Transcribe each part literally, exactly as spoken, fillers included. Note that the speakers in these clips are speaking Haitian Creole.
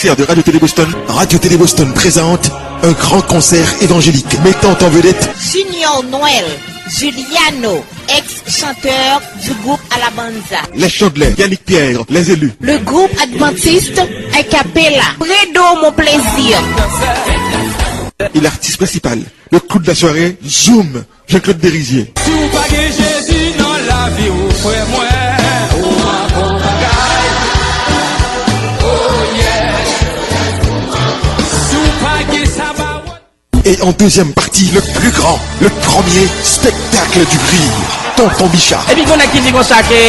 Fier de Radio Télé Boston, Radio Télé Boston présente un grand concert évangélique mettant en vedette Junior Noël, Juliano, ex-chanteur du groupe Alabanza. Les Chandlers, Yannick Pierre, Les Élus. Le groupe adventiste a cappella, Fredo Mon Plaisir. Et l'artiste principal, le clou de la soirée, Zoom, Jean-Claude Berizier. Si w pa gen Jezi nan lavi w, frè mwen, ou pa bon bagay. Oh yes. Si w pa gen sa ba w. Et en deuxième partie, le plus grand, le premier spectacle du rire, Tonton Bicha. Epi gen nèg ki di konsa ke,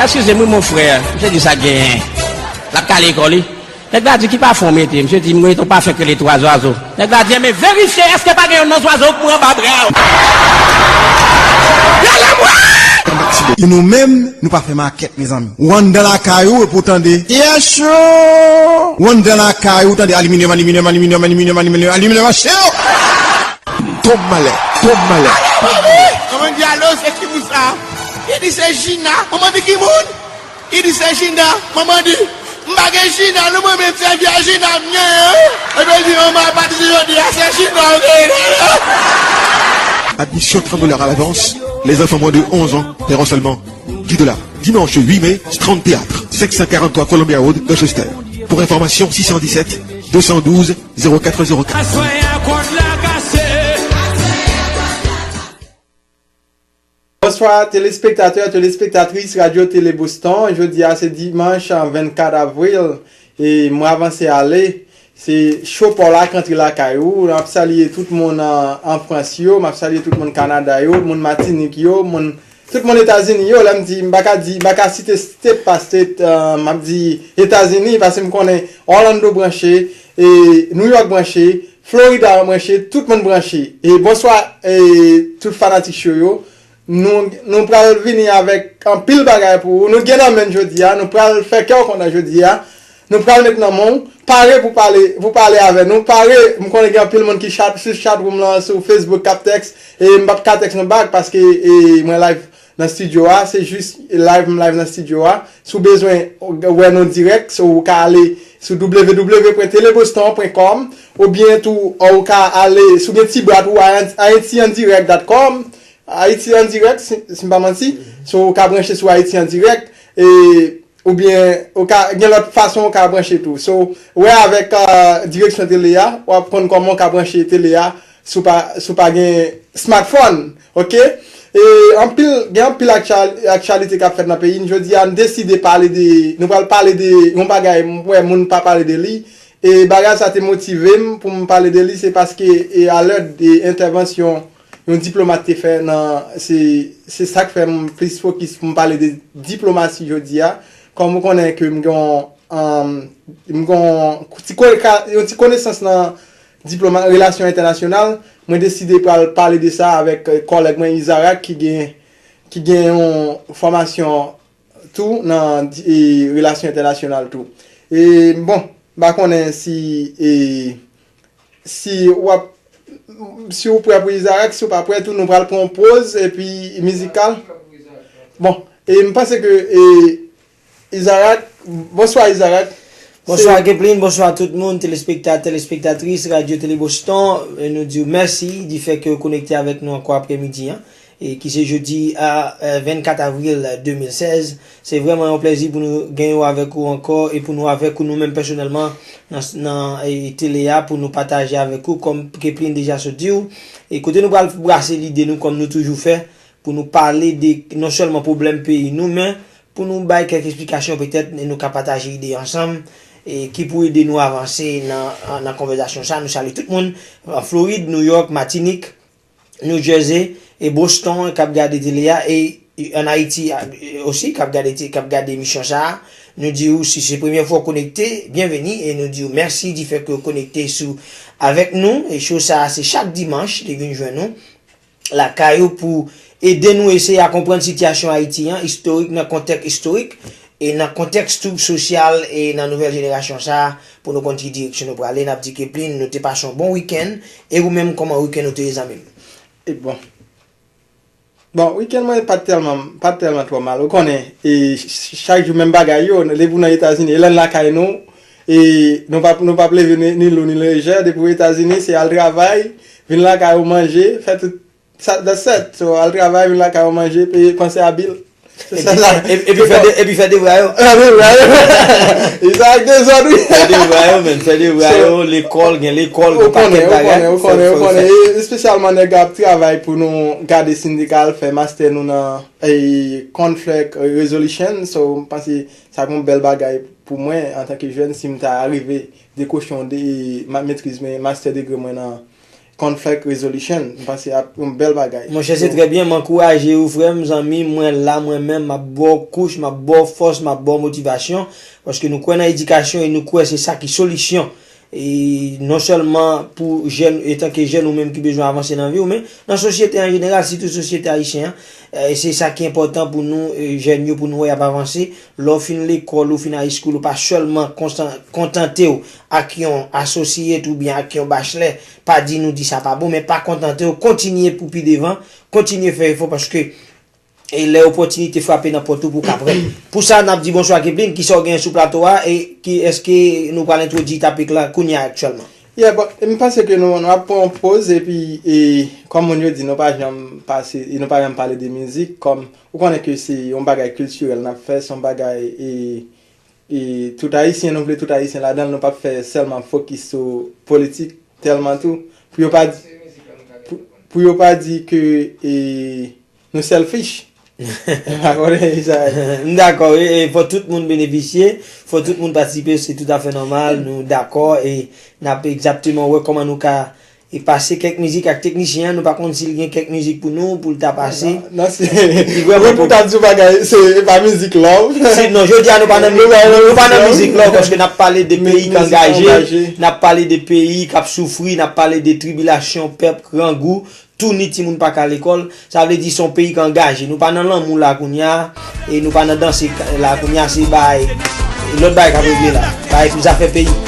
eskize m wi mon frè, misye di sa gen, l ap kale kò li. Nèg la di ki pafen w mete, misye di m mete yon pafen ki rele twa zwazo. Nèg la di enben verifye èske pa gen yonn nan zwazo k pran anba bra w. Rele mwen! E nou menm, nou pa fè makèt, mezanmi. W anndan lakay ou epi w tande, yes sir! W anndan lakay ou tande aliminyòm, aliminyòm, aliminyòm, aliminyòm, aliminyòm, aliminyòm, achte yo! Tom Malè, Tom Malè. Manman di alo, se ki moun sa? Li di se Jina. Manman di ki moun? Li di se Jina. Manman di, m pa gen Jina non, mwen menm se vye Jina m genyen wi. Epi l di manman, apati de jodi a se Jina w genyen. Admission trente dollars à l'avance. Les enfants moins de onze ans paieront seulement dix dollars. Dimanche huit mai, Strand Théâtre, cinq cent quarante-trois Columbia Road, Dorchester. Pour information, six cent dix-sept, deux cent douze, zéro quatre zéro quatre. Aswè a kòd la kase. Bonswa telespektatè, telespektatris Radyo Tele Boston. Jodi a se dimanch vennkat avril e mwen avanse ale. Se cho pa w la k antre lakay ou. N ap salye tout moun an, an Frans yo, m ap salye tout moun Kanada yo, moun Matinik yo, moun, tout moun Etazini yo. Lè m di, m pa ka di, m pa ka site state pa state, euh, m ap di Etazini, paske m konnen Orlando branche, e New York branche, Florida branche, tout moun branche. E bonswa, e tout fanatik cho yo. Nou, nou pral vini avèk anpil bagay pou ou. Nou gen nan men n jodi a. Nou pral fè kè w kontan jodi a. Nou pral met nan men w. Pare pou pale, pou pale avè nou. Pare, m konnen gen anpil moun ki chat, sou chat room lan, sou Facebook k ap tèks. E m p ap ka tèks nou bak paske e, mwen live nan studio a. Se jis live, m live nan studio a. Si w bezwen wè nou dirèk, so ou ka ale sou w w w pwen teleboston pwen kòm oubyen tou ou ka ale sou gen ti brat ou haitiandirect dot com. Ayiti an dirèk, si, si m pa manti. So, ou ka branche sou Ayiti an dirèk, e, oubyen ou ka, gen lòt fason ou ka branche tou. So, wè avèk, euh, direksyon tele a, w ap konn kòman w ka branche tele a si w pa, si w pa gen smartphone, oke? E anpil, gen anpil aktyal-, aktyalite k ap fèt nan peyi n. Jodi a, n deside pale de, nou pral pale de yon bagay, m wè moun pa pale de li. E bagay sa te motive m pou m pale de li, se paske, e, alèd de entèvansyon yon diplomat te fè nan, se, se sa k fè m plis fokis pou m pale de diplomasi jodi a. Kòm ou konnen ke m gen yon, um, m gen yon ti ko-, ka-, yon ti konesans nan diploma-, relasyon entènasyonal, mwen deside pral pale de sa avèk, eh, kòlèg mwen Izarak ki gen, ki gen yon fòmasyon tou nan di-, e, relasyon entènasyonal tou. E, bon, m pa konnen si, e, si w ap, si w prè pou Izarak, si w pa prè tou, nou pral pran yon poz epi mizikal. Bon, e m panse ke, e, Izarak, bonswa Izarak. Bonswa Keplin, bonswa tout moun, telespektatè, telespektatris Radyo Tele Boston. E nou di w mèsi di fè ke w konekte avèk nou ankò aprèmidi an, e ki se jodi a, e, vennkat avril de mil sèz. Se vrèman yon plèzi pou nou genyen w avèk ou ankò e pou nou avèk ou nou menm pèsonèlman nan, nan, e, tele a pou nou pataje avèk ou kòm Keplin deja sot di w. E kote nou pral brase lide nou kòm nou toujou fè pou nou pale de non sèlman pwoblèm peyi nou, men pou nou bay kèk esplikasyon petèt e nou ka pataje ide ansanm e ki pou ede nou avanse nan, nan konvèsasyon sa. Nou salye tout moun an Florid, Nouyòk, Matinik, New Jersey e Boston k ap gade tele a e, e ann Ayiti a, e osi k ap gade te-, k ap gade emisyon sa a. Nou di w si se premyè fwa w konekte, byenveni e nou di w mèsi di fè ke w konekte sou, avèk nou. E show sa a se chak dimanch li vin jwenn nou lakay ou pou ede nou eseye a konprann sitiyasyon Ayiti an, istorik nan kontèks istorik e nan kontèks tou sosyal e nan nouvèl jenerasyon sa a pou nou konn ki direksyon nou prale. N ap di Keplin, nou te pase yon bon wikenn e ou menm kòman wikenn ou te ye zanmi m? E bon. Bon, wikenn mwen pa t tèlman, pa t tèlman twò mal. Ou konnen, e ch-, ch-, chak jou menm bagay yo, depi w nan Etazini, e lè n lakay nou, E nou p ap, nou p ap leve ni, ni lou ni lejè. Depi w Etazini, se al travay, vin lakay ou manje, fè tout sa, that's it. So, al travay, vin lakay ou manje, peye, panse a bil. Se sa. Epi, epi fè de, epi fè devwa yo. Fè devwa yo. E sa ak dezòd, wi. Fè devwa yo, men. Fè devwa yo, lekòl, gen lekòl, gen pakèt bagay. Ou konnen, ou konnen. E espesyalman nèg ap travay pou nou gade sindikal, fè mastè nou nan, e, conflict resolution. So, m panse sa yon bèl bagay pou mwen, antanke jèn, si m ta rive dekwoche yon de, ma, maîtrise, men master degree mwen nan conflict resolution. M panse ap yon bèl bagay. Monchè, se trè byen. M ankouraje ou, frè m, zanmi m, mwen la, mwen menm, m ap ba w kouch, m ap ba w fòs, m ap ba w motivasyon, paske nou kwè nan edikasyon e nou kwè se sa ki solisyon. E non sèlman pou jèn, etanke jèn ou menm ki bezwen avanse nan vi w, men nan sosyete an jeneral, sitou sosyete ayisyen an, e se sa ki enpòtan pou nou, e, jèn yo, pou nou wè y ap avanse. Lè w fin lekòl, ou fin high school, ou pa sèlman konstan-, kontante w ak yon associate oubyen ak yon bachelè. Pa di nou di sa pa bon, men pa kontante w, kontinye pou pi devan, kontinye fè efò paske e lè opòtinite frape nan pòt ou pou w ka prè. Pou sa, n ap di bonswa Kipling, kisa w genyen sou plato a e ki, èske nou pral entwodui topik la kounye a aktyèlman? Yeah, but m panse ke nou, nou ap pran yon poz epi, e, kòm moun yo di, nou pa janm pase, e nou pa janm pale de mizik, kòm ou konnen ke se yon bagay kiltirèl n ap fè, se yon bagay, e, e tout Ayisyen, nou vle tout Ayisyen ladan l, nou p ap fè sèlman fokis sou politik tèlman tou. Pou yo pa di, pou, pou yo pa di ke, e, nou selfish. M pa konnen sa. M dakò, wi, e fò tout moun benefisye, fò tout moun patisipe, se toutafè nòmal, nou dakò, e n ap egzakteman wè kòman nou ka e pase kèk mizik ak teknisyen an, nou pa konn si l gen kèk mizik pou nou, pou l ta pase. Non, non, se, li vrèman pou ta di yon bagay, se, e pa mizik love. Si, non, jodi a nou pa nan, nou pa nan mizik love, paske n ap pale de peyi ki angaje, n ap pale de peyi k ap soufri, n ap pale de tribilasyon pèp, grangou, touni timoun pa ka lekòl. Sa vle di se yon peyi ki angaje. Nou pa nan lanmou la kounye a, e nou pa nan danse la kounye a, se bagay, lòt bagay k ap regle la. Bagay pou zafè peyi.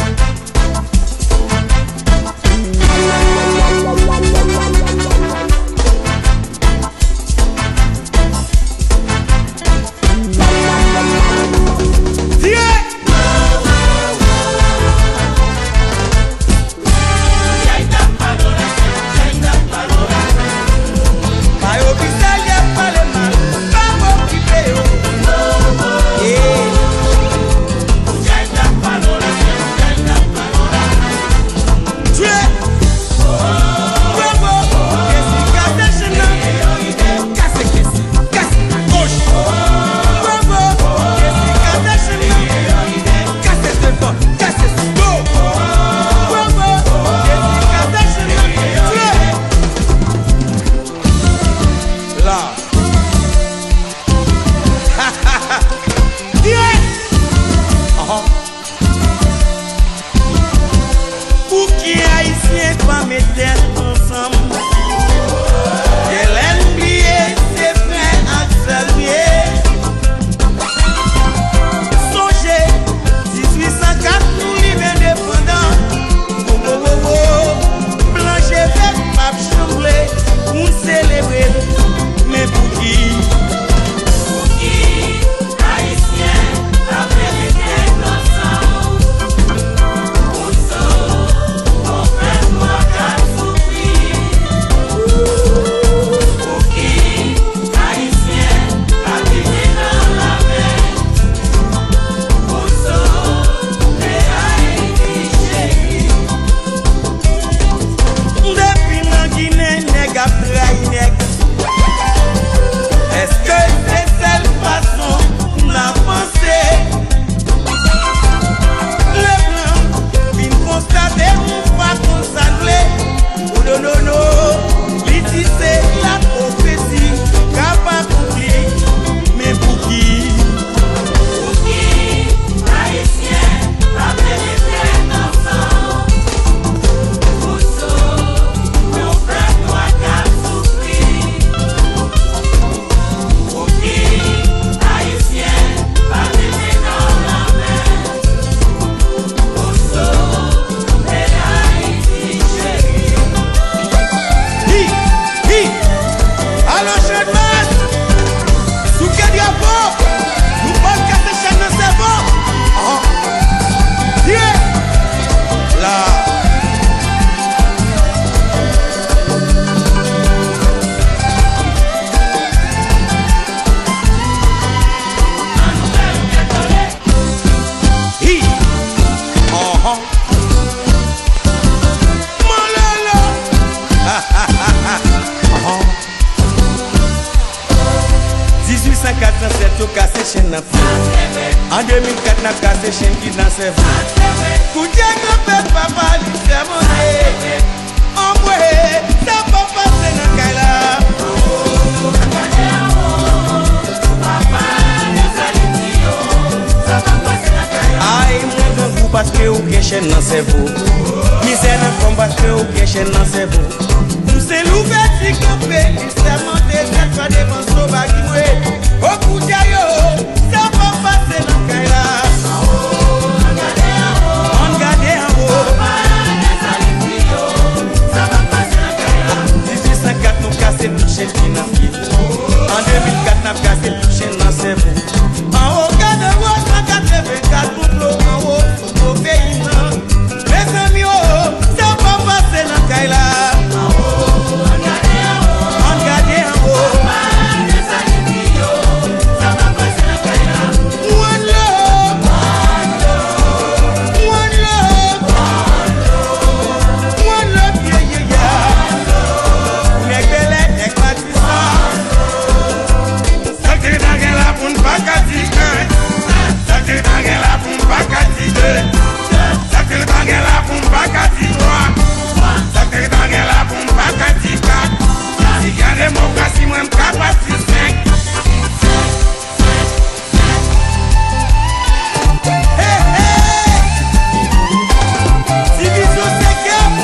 Pouki Ayisyen pa met tèt ansanm? Genlè n bliye se frè ak sè nou ye. Sonje, dizuit san kat nou li endepandan. Wo, wo, wo, wo. Blan je vèt p ap janm vle pou n selebre l. Men pouki? Pouki Ayisyen pa vle met tèt ansanm? Pou n sou, pou pèp nwa k ap soufri De mil kat n ap kase chenn ki nan sèvo. Koudye kanpe papa li sèmonte. Anmwe, sa p ap pase nan kay la. Ay, mwen grangou paske ou gen chèn nan sèvo. Mizè nan kò m paske ou gen chèn nan sèvo. M se louvèti kanpe, li sèmonte, tèt pa devan soba ki mwe. O koudye yo, sa p ap pase nan kay la. Ann gade anwo. Dizuit san kat nou kase tout chenn ki nan pye. An de mil kat n ap kase tout chenn nan sèvo. Anwo gade anwo san katrevenkat nou dlo anwo sou do peyi m nan. Mezanmi o, sa p ap pase nan kay la. Ann gade anwo. One love. One love. One love, yeah, yeah, yeah. Nèg Bèlè, nèg Matisan. Sa k te ta gen la pou n pa ka di en. Sa k te ta gen la pou n pa ka di de. Sa k te ta gen la pou n pa ka di twa. Sa k te ta gen la pou n pa ka di kat. Si gen demokrasi, mwen m ka pati senk. Hey, hey! Divizyon senkant,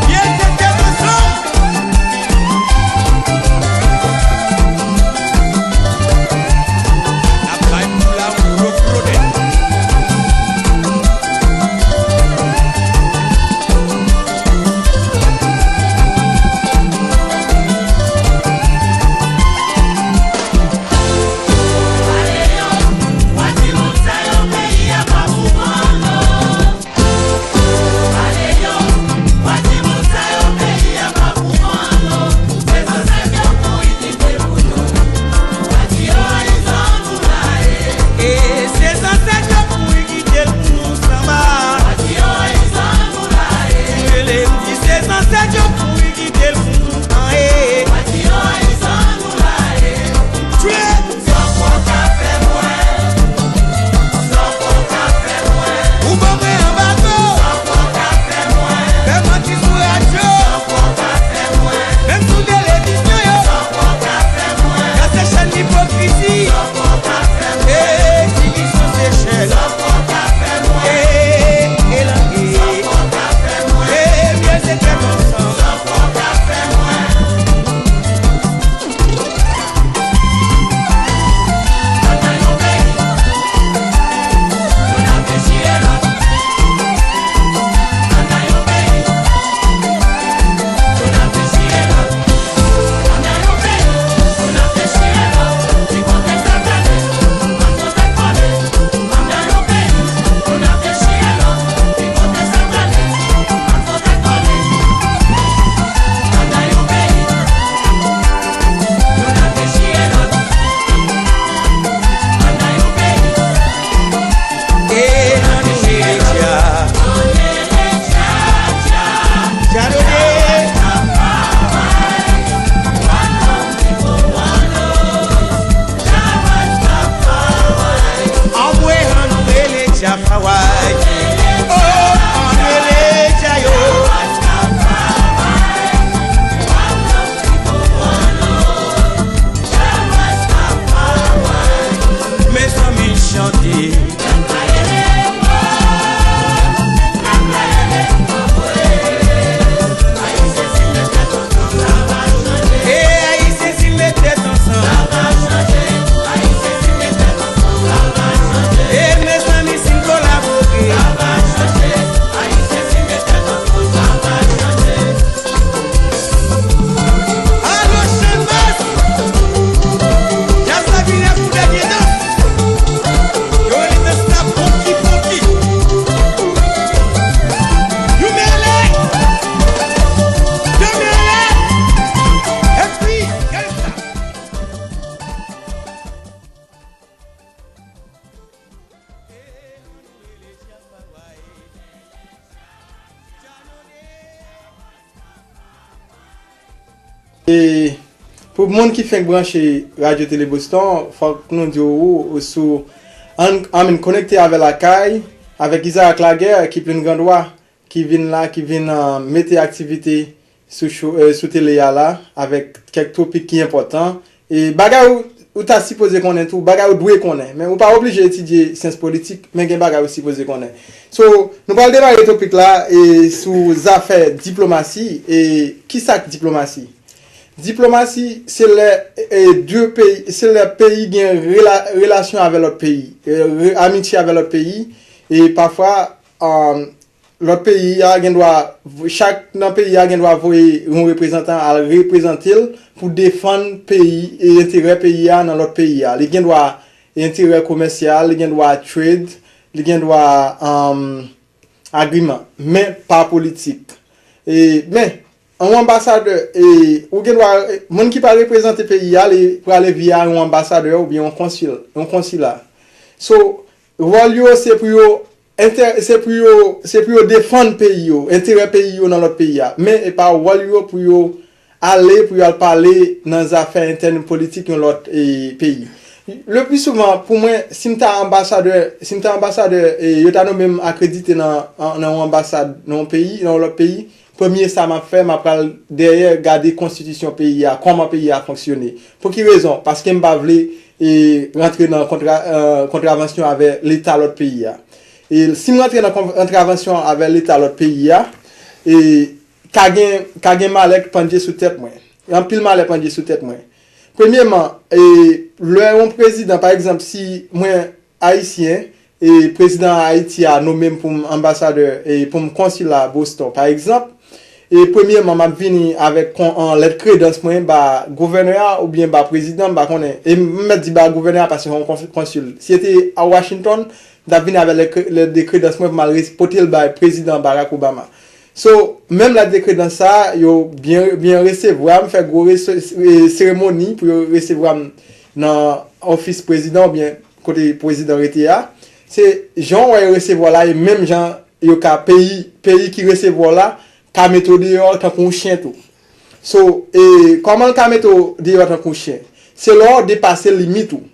byen tete ansanm. N ap bay pou la pou yo flonè. E se zansèt yo mouri kite l pou nou sanba. M rele m di se zansèt yo mouri kite l pou nou. An, e. Tchwe! Ou ban mwen anbago. Fè manti sou radyo. Menm sou televizyon yo. Sa se chèn ipokrizi. Ee, Divizyon Sechèl. Ee, e langi. Ee, myèl se tèt ansanm. Anmwe, ann rele Jah Paway. Oh, ann rele Jah yo. Mezanmi, chante. E Ayisyen, si n met tèt ansanm. E mezanmi, si n kolabore. Alo, Chanmas! Djaz la vin ak koulè byen dans. Yo rele dans la ponki ponki. Yo mele! Yo mele! Epi, gade sa! E pou moun ki fenk branche Radyo Tele Boston, fòk nou di w ou sou Ann, ann konekte avè Lakay, avèk Isaac Laguerre, ki plen grandwa, ki vin la, ki vin, uh, mete aktivite sou, sou tele a la, avèk kèk topik ki enpòtan. E bagay ou, ou ta sipoze konnen tou, bagay ou dwe konnen. Men ou pa oblije etidye syans politik, men gen bagay ou sipoze konnen. So, nou pral demare topik la e sou zafè diplomasi. E kisa k diplomasi? Diplomasi, se lè e, de peyi, se lè peyi gen rela, relasyon avè lòt peyi, e, re, amitye avè lòt peyi, e pafwa, um, lòt peyi a gen dwa, chak nan peyi a gen dwa voye yon reprezantan al reprezante l pou defann peyi e enterè peyi a nan lòt peyi a. Li gen dwa enterè komèsyal, li gen dwa trade, li gen dwa, um, agreement, men pa politik. E, men, yon anbasadè, e, ou gen dwa, moun ki pa reprezante peyi a, li prale via yon anbasadè oubyen yon konsil, yon konsila. So, wòl yo se pou yo, se pou yo, se pou yo defann peyi yo, enterè peyi yo nan lòt peyi a. Men e pa wòl yo pou yo ale, pou yo al pale nan zafè entèn politik yon lòt e, peyi. Le pli souvan, pou mwen, si m ta anbasadè, si m ta anbasadè, e, yo ta nonmen m akredite nan, nan yon anbasad, nan yon peyi, nan yon lòt peyi, premye sa m ap fè, m ap pral dèyè gade konstitisyon peyi a, kòman peyi a fonksyone. Pou ki rezon? Paske m pa vle e, rantre nan kontra, e, kontravansyon avè leta lòt peyi a. E si m rantre nan kon, kontravansyon avè leta lòt peyi a, e, ka gen, ka gen malè k pandye sou tèt mwen. Anpil malè pandye sou tèt mwen. Premyeman, e, lè yon prezidan, pa egzanp, si mwen ayisyen, e prezidan Ayiti a nonmen m pou m anbasadè, e pou m konsila Boston, pa egzanp, e premyeman, m ap vini avèk kon, an lèt kredans mwen ba gouvènè a oubyen ba prezidan, m pa konnen. E m mèt di ba gouvènè a paske se yon konsil. Si se te a Washington, m t ap vini avèk lèt kre, lèt de kredans mwen pou m al pote l bay prezidan Barack Obama. So, menm lèt de kredans sa a, yo byen, byen resevwa m, fè gwo seremoni pou yo resevwa m nan ofis prezidan oubyen kote prezidan rete a. Se jan w wè yo resevwa la, e menm jan yo ka peyi, peyi ki resevwa w la, ka mete w deyò tankou yon chen tou. So, e kòman l ka mete w deyò tankou yon chen? Se lè w depase limit ou.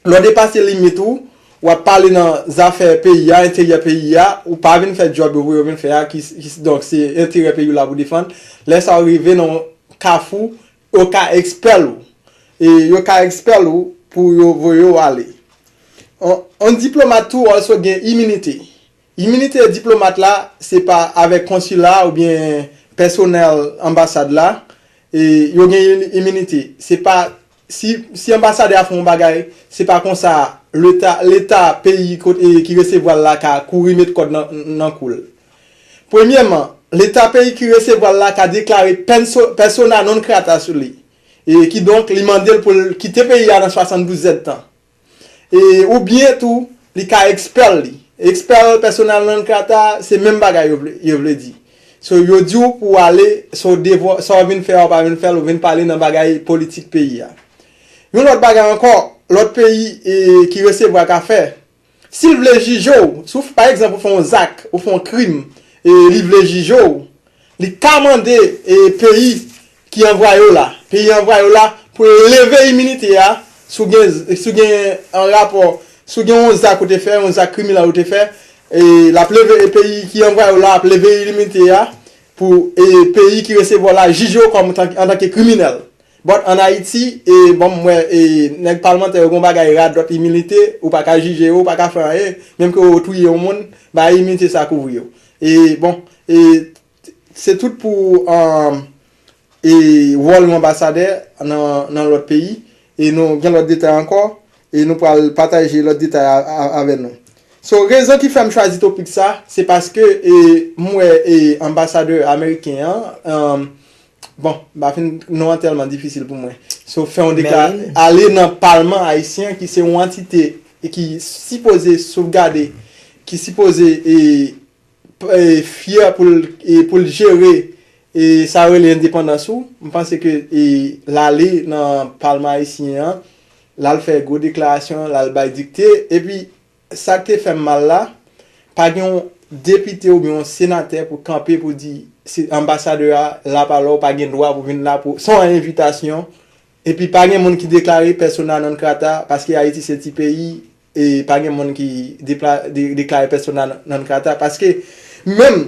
Lè w depase limit ou, w ap pale nan zafè peyi a, enteryè peyi a, ou pa vin fè djòb yo voye w vin fè a, ki, ki, donk se enterè peyi w la pou defann. Lè sa w rive nan yon kafou, yo ka ekspèl ou. E yo ka ekspèl ou pou yo voye w ale. On, on diplomat tou also gen iminite. Iminite diplomat la, se pa avèk konsila oubyen pèsonèl anbasad la, e yo gen iminite. Se pa, si, si anbasadè a fè yon bagay, se pa konsa leta, leta peyi kote, ki resevwa l la ka kouri met kòd nan, nan kou l. Premyèman, leta peyi ki resevwa l la ka deklare pèso, persona non grata sou li. E kidonk, li mande l pou l kite peyi a nan swasanndouz èdtan. E, oubyen tou, li ka ekspèl li. Ekspèl persona non grata, se menm bagay yo vle, yo vle di. So, yo di w pou w ale, so devwa, sa w vin fè a, ou pa vin fè l, ou vin pale nan bagay politik peyi a. Yon lòt bagay ankò, lòt peyi, e, ki resevwa ka fè, si l vle jije w, si w, pa egzanp, ou fè yon zak, ou fè yon krim, e li vle jije w, li ka mande, e, peyi ki anvwaye w la. Peyi anvwaye w la pou l leve iminite a, si w gen, si w gen an rapò, si w gen yon zak ou te fè, yon zak kriminèl ou te fè, e l ap leve, e peyi ki anvwaye w la ap leve iminite a pou, e, peyi ki resevwa w la jije w kòm antanke kriminèl. But an Ayiti, e, bon, m wè, e, nèg palmantè yo gen yon bagay radòt, iminite, ou pa ka jije yo, ou pa ka fè anyen, menm ke yo touye yon moun, bay iminite sa kouvri yo. E, bon, e, se tout pou, um, e, wòl yon anbasadè nan, nan lòt peyi, e nou gen lòt detay ankò, e nou pral pataje lòt detay a, a, avè nou. So, rezon ki fè m chwazi topik sa, se paske, e, m wè, e, anbasadè ameriken an, um, bon, m pa fin, non an tèlman difisil pou mwen. So, fè yon dekla, ale nan palman ayisyen ki se yon antite e ki sipoze sovgade, ki sipoze, e, p, e, fyè pou l, e, pou l jere, e, sa yo rele endepandans ou. M panse ke, e, l ale nan palman ayisyen an, l al fè gwo deklarasyon, l al bay dikte, epi sa k te fè m mal la, pa gen yon depite oubyen yon senatè pou kanpe pou di se anbasadè a la pa la, ou pa gen dwa pou vin la pou, san envitasyon. Epi pa gen moun ki deklare persona non grata, paske Ayiti se ti peyi, e pa gen moun ki depla- de- deklare persona non grata. Paske menm,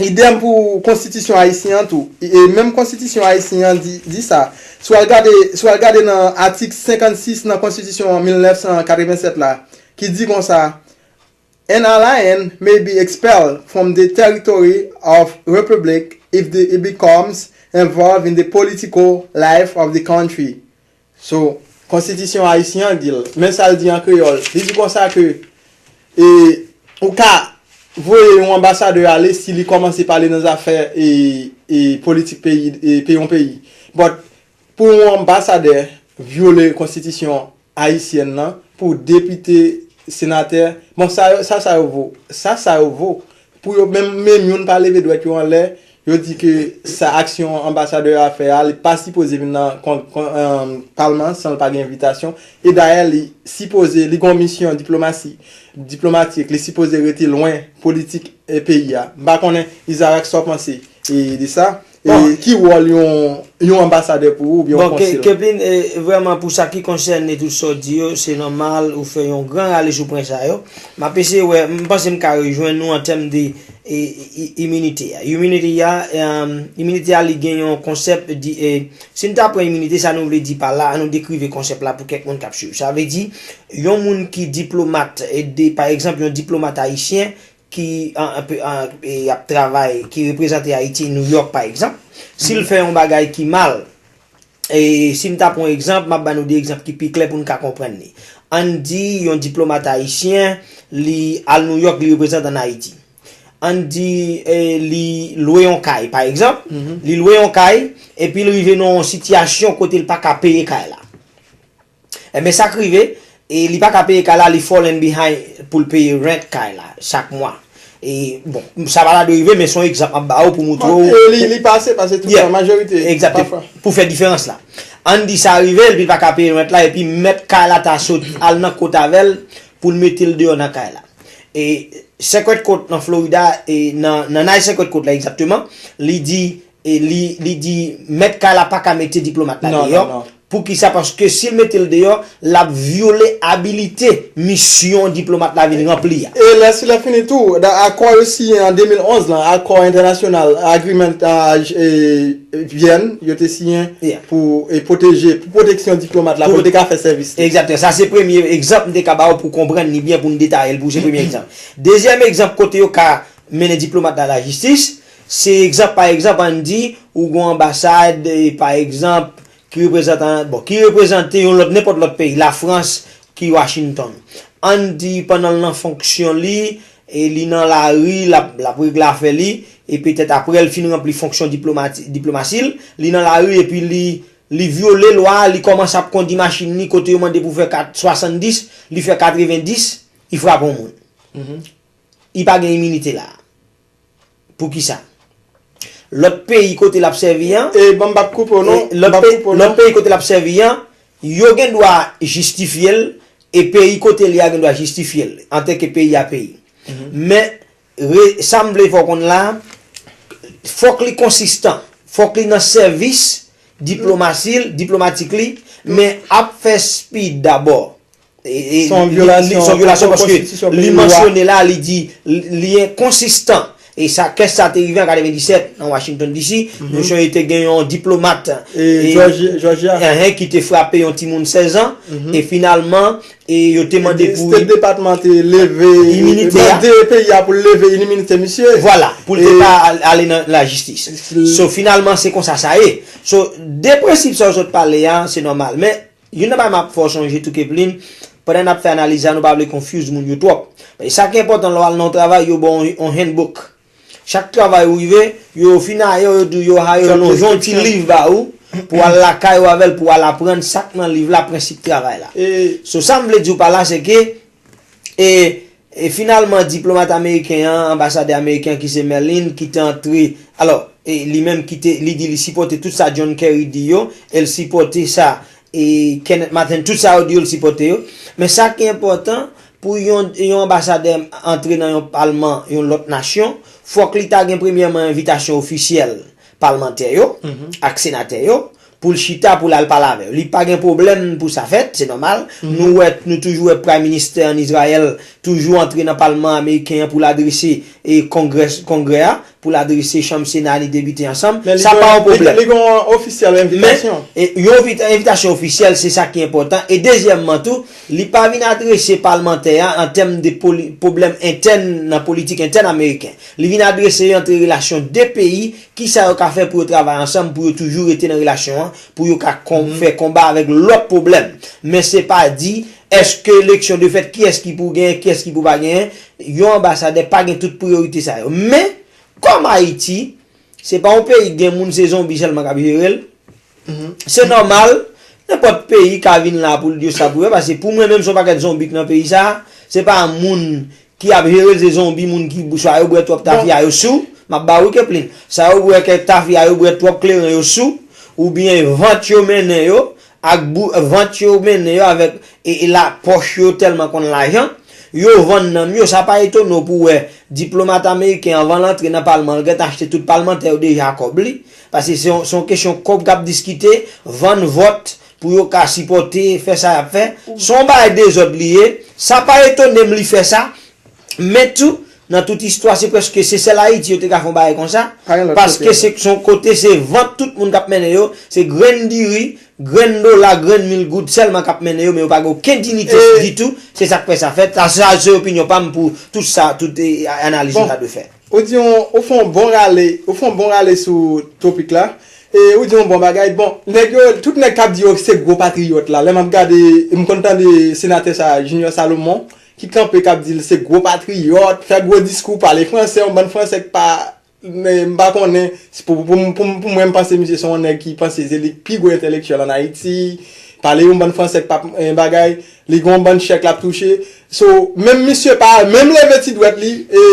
idèm pou konstitisyon ayisyen an tou. E menm konstitisyon ayisyen an di, di sa. Si w al gade, si w al gade nan atik senkannsis nan konstitisyon mil nèf san katrevennsèt la, ki di konsa, "An alien may be expelled from the territory of republic if the, it becomes involved in the political life of the country." So, konstitisyon ayisyen an di l, men sa l di an kreyòl. Li di konsa ke, e, ou ka voye yon anbasadè ale si li kòmanse pale nan zafè, e, e, politik peyi, e, peyi yon peyi. But, pou yon anbasadè vyole konstitisyon ayisyèn nan, pou depite, senatè, bon, sa yo, sa, sa yo vo, sa, sa yo vo. Pou yo, menm, menm youn pa leve dwèt yo anlè, yo di ke sa aksyon anbasadè a fè a, li pa sipoze vin nan kon- kon- em, palman san l pa gen envitasyon. E dayè, li sipoze, li gen yon misyon diplomasi, diplomatik, li sipoze rete lwen politik e peyi a. M pa konnen, Isaac, sa w panse, e, de sa? E, bon, ki wòl yon, yon anbasadè pou ou, oubyen yon, bon, ke- konsila? Keplin, e, vrèman, pou sa ki konsène tout sa w di yo, se nòmal ou fè yon gran rale sou pwen sa yo. M ap eseye wè, m panse m ka rejwenn nou an tèm de, e, i- iminite a. Iminite a, em, iminite a, li gen yon konsèp di, e, si n ta pran iminite, sa nou vle di pa la, an nou dekrive konsèp la pou kèk moun k ap swiv. Sa vle di, yon moun ki diplomat, e de, pa egzanp, yon diplomat ayisyen, ki an, an, an, e, ap travay, ki reprezante Ayiti, New York, pa egzanp, si l fè yon bagay ki mal, e si m ta pran yon egzanp, m ap ba nou de egzanp ki pi klè pou n ka konprann li. Ann di yon diplomat ayisyen, li al New York, li reprezante ann Ayiti. Ann di, e, li lwe yon kay, pa egzanp, li lwe yon kay, epi l rive nan yon sitiyasyon kote l pa ka peye kay la. Enben, sa k rive, e li pa ka peye kay la, li falling behind pou l peye rent kay la chak mwa. E, bon, sa pa ta dwe rive, men se yon egzanp m ap ba ou pou moutre w. E li, li pase, paske tout tan, majorite, egzakte, pafwa. Pou fè diferans la. Ann di sa rive l, epi l pa ka peye rent la, epi mèt kay la ta sot al nan kot avè l pou l mete l deyò nan kay la. E senkant kot nan Florida, e nan, nan naj senkant kot la egzakteman, li di, e li, li di mèt kay la pa ka mete diplomat la deyò. Non, non, non. Poukisa? Paske si l mete l deyò, l ap vyole abilite misyon diplomat la vin ranpli a. E lè si lè fini tou, da- akò yo siyen an de mil onz lan, akò entènasyonal, agreement, a, e, Vyèn, yo te siyen pou, e, pwoteje, pou pwoteksyon diplomat la, pou l te ka fè sèvis li. Egzakteman. Sa se premye egzanp m te ka ba w pou konprann li byen, pou n detaye l, pou se premye egzanp. Dezyèm egzanp kote yo ka mennen diplomat la lajistis, se egzanp, pa egzanp, ann di, ou gon anbasad, e, pa egzanp, ki reprezantan, bon, ki reprezante yon lòt, nenpòt lòt peyi, Lafrans, ki Washington. Ann di, pandan l nan fonksyon li, e li nan lari, l ap, l ap regle afè li, e petèt apre l fin ranpli fonksyon diplomati- diplomasi l, li nan lari epi li, li vyole lwa, li kòmanse ap kondi machin li, kote yo mande pou fè kat- swasanndis, li fè katrevendis, li frape yon moun. Li pa gen iminite la. Poukisa? Lòt peyi kote l ap sèvi an, e, bon, m p ap koupe w, non, e, lòt peyi kote l ap sèvi an, yo gen dwa jistifye l, e peyi kote l ye a gen dwa jistifye l, antanke peyi a peyi. Men, re- sa m vle fè w konn la, fòk li konsistan, fòk li nan sèvis diplomasi l, diplomatik li, men ap fè speed dabò. E, e, se yon vyolasyon, se yon vyolasyon paske li mansyone la, li di, li, li enkonsistan. E sa, kès sa te rive an katrevendisèt nan Washington D C. Nou sonje te gen yon diplomat, e, Georgia, enhen, ki te frape yon timoun sèz an. E finalman, e yo te mande pou State Department te leve, iminite a, mande peyi a pou l leve iminite misye. Vwala, pou l te pa al- ale nan lajistis. So, finalman, se konsa sa ye. So, de prensip sa yo sot pale a, se nòmal. Men, youn nan bagay m ap fè w sonje tou, Keplin, pandan n ap fè analiz la, nou pa vle confuse moun yo twòp. Men sa ki enpòtan, lè w al nan yon travay, yo ba w yon, yon handbook. Chak travay ou rive, yo fin ayè, yo di w yo hire w, yo lonje yon ti liv ba ou, pou w al lakay ou avè l, pou w al aprann sa k nan liv la, prensip travay la. So, sa m vle di w pa la, se ke, e, e finalman, diplomat ameriken an, anbasadè ameriken an ki se Merlin, ki te antre, alò, e li menm ki te, li di li sipòte tout sa John Kerry di yo, e l sipòte sa, e Kenneth Martin, tout sa yo di yo, l sipòte yo. Men sa ki enpòtan, pou yon, yon anbasadè antre nan yon palman, yon lòt nasyon, fòk li ta gen premyèman envitasyon ofisyèl palmantè yo, ak senatè yo, pou l chita, pou l al pale avè yo. Li pa gen pwoblèm pou sa fèt, Se nòmal. Nou wè, nou toujou wè Prime Minister ann Izrayèl toujou antre nan palman ameriken an pou l adrese e kongrè, kongrè a, pou l adrese chanm Sena ni depite ansanm. Sa pa yon pwoblèm. Li gen yon ofisyèl envitasyon. Men, e, yon envita- envitasyon ofisyèl, se sa ki enpòtan. E dezyèmman tou, li pa vin adrese palmantè a an tèm de poli- pwoblèm entèn nan politik entèn ameriken. Li vin adrese yo antre relasyon de peyi, kisa yo ka fè pou yo travay ansanm, pou yo toujou rete nan relasyon an, pou yo ka kon- fè konba avèk lòt pwoblèm. Men se pa di, èske eleksyon de fèt, kiyès ki pou genyen, kiyès ki pou pa genyen, yon anbasadè pa gen tout priyorite sa yo. Men, kòm Ayiti, se pa yon peyi ki gen moun se zonbi sèlman k ap jere l. Se nòmal, nenpòt peyi ka vin la pou l di yo sa pou yo, paske pou mwen menm se yon pakèt zonbi k nan peyi sa, se pa moun ki ap jere l, se zonbi moun ki swa yo bwè twòp tafya yo sou, m ap ba ou Keplin, sa yo bwè kèk tafya yo bwè twòp kleren yo sou, oubyen vant yo mennen yo, ak bou, vant yo mennen yo avèk e, e la pòch yo tèlman konn lajan, yo vann nanm yo, sa pa etone w pou w wè diplomat ameriken anvan l antre nan palman l gentan achte tout palmantè yo deja ak kòb li, paske se yon, se yon kesyon kòb k ap diskite, vann vòt pou yo ka sipòte, fè sa y ap fè, se yon bagay dezòd li ye, sa pa etone m li fè sa, men tou, nan tout istwa, se prèske se sèl Ayiti yo te ka fè yon bagay konsa, paske se, se yon kote, se vant tout moun k ap mennen yo, se grenn diri, grenn dola, grenn mil goud sèlman k ap mennen yo, men yo pa gen okenn diyite ditou. Se sa k fè sa fèt. Sa, sa se opinyon pa m pou tout sa, tout e, analiz yo ta dwe fè. Ou di yon, ou fè yon bon rale, ou fè yon bon rale sou topik la. E ou di yon bon bagay. Bon, nèg yo, tout nèg k ap di yo se gwo patriyòt la. Lè m ap gade, m konn tande senatè sa, Junior Salomon, ki kanpe k ap di l se gwo patriyòt, fè gwo diskou, pale fransè, yon bann fransè k pa Men m pa konnen, pou, pou, pou, pou mwen, m panse misye se yon nèg ki panse se li k pi gwo entèlektyèl ann Ayiti. Pale yon bann fransè k p ap, eh, bagay, li gen yon bann chèk l ap touche. So, menm misye pa al menm leve ti dwèt li, e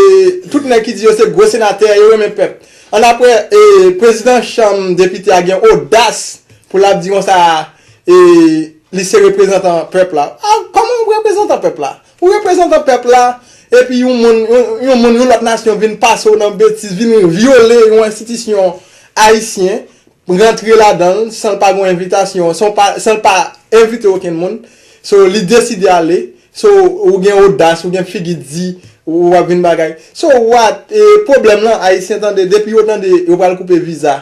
tout nèg ki di yo se gwo senatè, yo renmen pèp. Annapre, e prezidan chanm depite a gen odas pou l ap di konsa, e li se reprezantan pèp la. A, kòman w reprezantan pèp la? Ou reprezantan pèp la, epi yon moun, yon, yon moun, yon lòt nasyon vin pase w nan betiz, vin vyole yon enstitisyon ayisyen, rantre ladan l san l pa gen yon envitasyon, san w pa, san l pa envite okenn moun. So, li deside ale. So, ou gen odas, ou gen figi di, ou, w ap vin bagay. So, what, e, pwoblèm lan, Ayisyen tande, depi yo tande, yo pral koupe viza,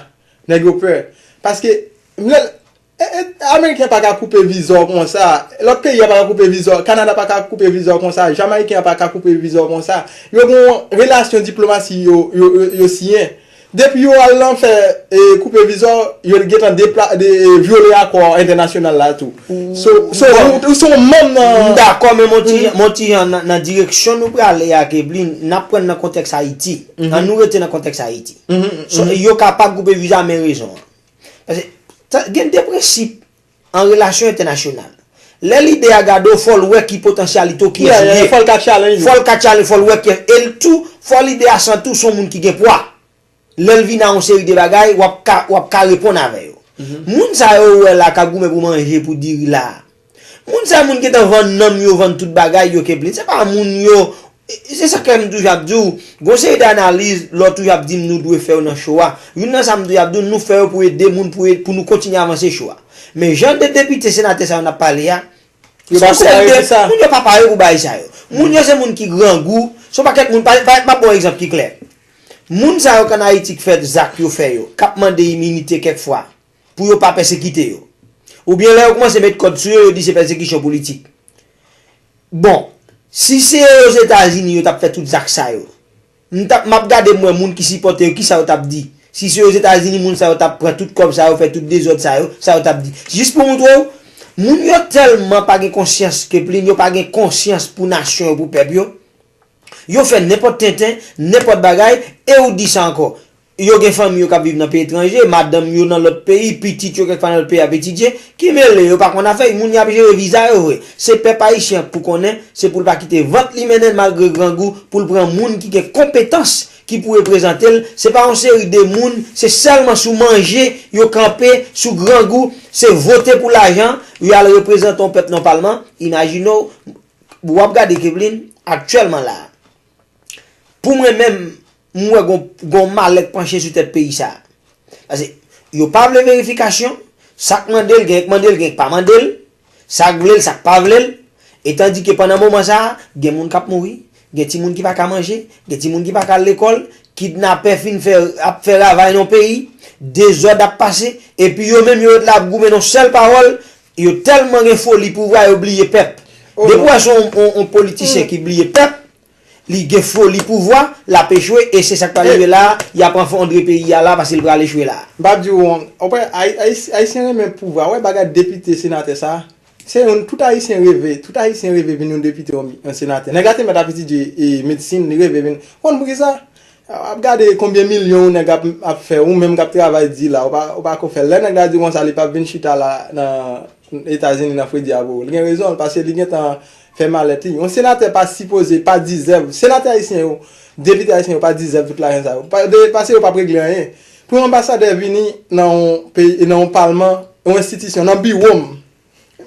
nèg yo pè. Paske, lè, E, e, Ameriken pa ka koupe viza w konsa. Lòt peyi a pa ka koupe viza w. Kanada pa ka koupe viza w konsa. Jamayiken an pa ka koupe viza w konsa. Yo gen yon relasyon diplomasi yo, yo, yo, yo siyen. Depi yo al nan fè, e, koupe viza w, yo gentan depla-, de, e, vyole akò entènasyonal la tou. So, so, ou, ou se yon manm nan. M dakò, men mon ti, mon ti jan nan, nan direksyon nou prale a, Keblin, n ap pran nan kontèks Ayiti. Ann nou rete nan kontèks Ayiti. So, yo kapab koupe viza, men rezon an. Paske, ta, gen de prensip an relasyon entènasyonal. Lè lidè a gade w, fò l wè ki potansyalite w, kiyès ou ye. Fò l ka challenge ou. Fò l ka challenge, fò l wè kiyès. E l tou, fò lidè a santi w se yon moun ki gen pwa. Lè l vin a yon seri de bagay, w ap ka, w ap ka reponn avè yo. Moun sa yo ou wè la k ap goumen pou manje, pou diri la. Moun sa yo, moun gentan vann nanm yo, vann tout bagay yo, Keblin. Se pa moun yo, e, se sa k fè m toujou ap di w, gon seri de analiz, lè w toujou ap di m nou dwe fè yo nan show a. Youn nan sa m toujou ap di w, nou fè yo pou ede moun, pou e-, pou nou kontinye avanse show a. Men jan de depite, senatè sa yo n ap pale a, se yon seri de moun yo pa pare pou bagay sa yo. Moun yo se moun ki grangou, se yon pakèt moun, pa, pa, m ap ba w egzanp ki klè. Moun sa yo k ann Ayiti k fè zak yo fè yo, k ap mande iminite kèk fwa, pou yo pa pèsekite yo. Oubyen lè yo kòmanse met kòd sou yo, yo di se pèsekisyon politik. Bon, si se Ozetazini yo t ap fè tout zak sa yo, m t ap, m ap gade m wè moun ki sipòte yo, kisa yo t ap di. Si se Ozetazini, moun sa yo t ap pran tout kòb sa yo, fè tout dezòd sa yo, sa yo t ap di. Jis pou montre w, moun yo tèlman pa gen konsyans, Keplin, yo pa gen konsyans pou nasyon yo, pou pèp yo. Yo fè nenpòt tenten, nenpòt bagay, e ou di sa ankò. Yo gen fanmi yo k ap viv nan peyi etranje, madanm yo nan lòt peyi, pitit yo kèk fwa nan lòt peyi ap etidye, ki mele yo pa konn afè, moun y ap jere viza yo vre. Se pèp ayisyen an k pou konnen, se pou l pa kite vant li mennen l malgre grangou, pou l pran moun ki gen konpetans, ki pou reprezante l, se pa yon seri de moun, se sèlman sou manje yo kanpe, sou grangou, se vote pou lajan, yo al reprezante yon pèp nan palman, imajine w, w ap gade Keblin, aktyèlman la a. Pou mwen menm, m wè gon, gon malè k panche sou tèt peyi sa a. Paske yo pa vle verifikasyon, sa k mande l, gen k mande l, gen k pa mande l. Sa k vle l, sa k pa vle l. E tandike pandan moman sa a, gen moun k ap mouri, gen timoun ki pa ka manje, gen timoun ki pa ka al lekòl, kidnapè fin fè, ap fè ravaj nan peyi, dezòd ap pase, epi yo menm yo ret la ap goumen nan sèl pawòl, yo tèlman gen foli pouvwa, yo bliye pèp. Depi w wè se yon, yon, yon politisyen ki bliye pèp, li gen foli pouvwa, l ap echwe, e se sa k pral rive la, y ap anfondre peyi a la, paske l pral echwe la. M p ap di w, w wè, Ay-, Ayis-, Ayisyen renmen pouvwa, w wè bagay depite, senatè sa a, se yon, tout Ayisyen reve, tout Ayisyen reve vin yon depite, yon, yon senatè. Nèg la te mèt ap etidye, e, medsin, li reve vin, w konn poukisa? W ap gade konbyen milyon yon nèg ap, ap fè, ou menm k ap travay di la, ou pa, ou pa ko fè l. Lè nèg la di konsa, li p ap vin chita la, nan, Etazini nan fredi a pou ou. Li gen rezon l, paske li gentan fè malèt li. Yon senatè pa sipoze, pa dizèv, senatè ayisyen yo, depite ayisyen yo pa dizèv tout lajan sa yo. Pa, de, paske yo p ap regle anyen. Pou yon anbasadè vini nan yon peyi, nan yon palman, yon enstitisyon, nan biwo m,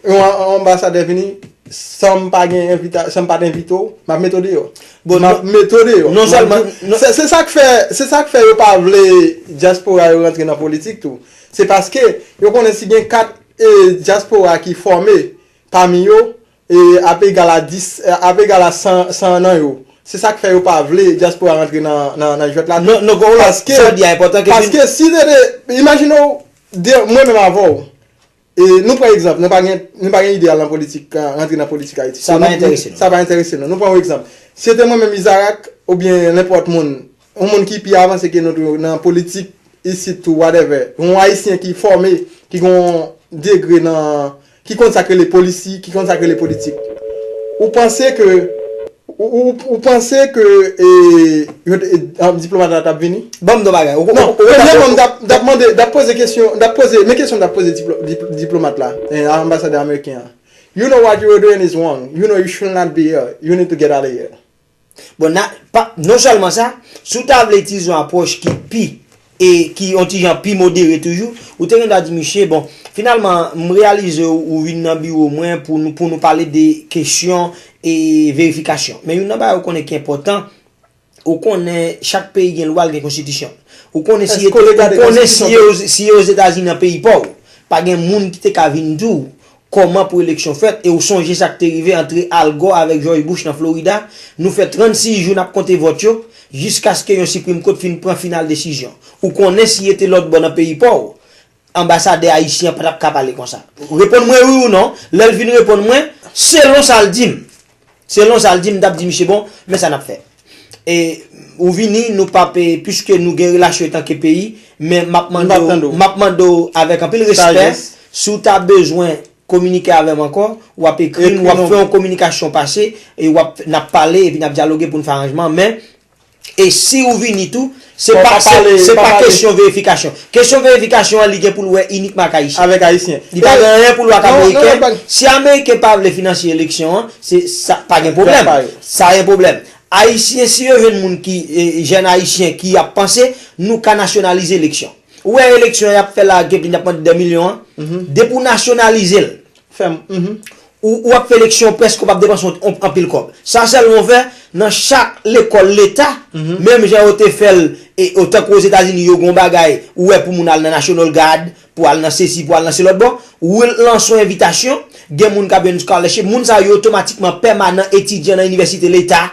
yon, yon anbasadè vini, san m pa gen envita, san m pa t envite w, m ap mete w deyò. Bon, m ap mete w deyò. Non sèlman, se, se sa k fè, se sa k fè yo pa vle dyaspora yo rantre nan politik tou. Se paske yo konnen si gen kat e dyaspora ki fòme pami yo, e ap egal a dis, ap egal a san, san nan yo. Se sa k fè yo pa vle dyaspora rantre nan, nan, nan jwèt la. Non, non, gon lòt, paske, sa w di a enpòtan ke paske si te, te, imajine w, de, mwen menm avè w, e nou pran egzanp, nou pa gen, nou pa gen ide al nan politik, rantre nan politik Ayiti. Sa pa enterese nou. Sa pa enterese nou. Nou pran yon egzanp. Si se te mwen menm Izarak, oubyen nenpòt moun, yon moun ki pi avanse ke nou tou nan politik, isit tou, whatever. Yon Ayisyen ki fòme, ki gen yon degre nan, ki konn sa k rele polisi, ki konn sa k rele politik. Ou panse ke, ou, ou, ou panse ke, e, yo, e, diplomat la t ap vini? Ban m yon bagay. Non, premyèman, m t ap, t ap mande, t ap poze kesyon, t ap poze, men kesyon m t ap poze diplo-, dip-, diplomat la, e, anbasadè ameriken an. You know what you are doing is wrong. You know you should not be here. You need to get out of here. Bon, na, pa, non sèlman sa, si w ta vle itilize yon apwòch ki pi, e ki yon ti jan pi modere toujou, ou te gen dwa di misye, bon, finalman, m reyalize w, ou vin nan biwo mwen pou nou, pou nou pale de kesyon e verifikasyon. Men youn nan bagay ou konnen ki enpòtan, ou konnen chak peyi gen lwa l, gen konstitisyon. Ou konnen si, ou konnen si yo, si yo Ozetazini nan peyi pa w, pa gen moun ki te ka vin di w kòman pou eleksyon fèt, e ou sonje sa k te rive antre Al Gore avèk George Bush nan Florida, nou fè trannsis jou n ap konte vòt yo, jiskaske yon Supreme Court fin pran final desizyon. Ou konnen si yo te lòt bò nan peyi pa w, anbasadè ayisyen an pa t ap ka pale konsa. Reponn mwen wi ou non, lè l vin reponn mwen, selon sa l di m. Selon sa l di m, m t ap di misye, bon, men sa n ap fè. E ou vini, nou p ap, e, piske nou gen relasyon etanke peyi, men m ap mande w, m ap mande w avèk anpil respè, si w ta bezwen kominike avè m ankò, w ap ekri m, w ap fè yon kominikasyon pase, e w ap, n ap pale, epi n ap dyaloge pou n fè aranjman, men, e si ou vini tou, se pa, se, se pa kesyon verifikasyon. Kesyon verifikasyon an, li gen pou l wè inikman ak Ayisyen. Avèk Ayisyen. Li pa gen anyen pou l wè ak Ameriken. Si Ameriken pa vle finanse eleksyon an, se, sa, pa gen pwoblèm. Sa gen pwoblèm. Ayisyen, si yo jwenn moun ki, e, jèn Ayisyen ki ap panse, nou ka nasyonalize eleksyon. Ou wè eleksyon y ap fè la, Keplin, y ap mande dè milyon an? Depi w nasyonalize l, ou, ou ap fè eleksyon prèske ou p ap depanse yon, yon, anpil kòb. Sa sèlman w fè, nan chak lekòl leta, menm jan yo te fè l, e, otankou Ozetazini, yo gen yon bagay, ou wè pou moun al nan National Guard, pou al nan sesi, pou al nan se lòt bò, ou lanse yon envitasyon, gen moun k ap jwenn scholarship, moun sa yo otomatikman pèmanan etidyan nan inivèsite leta,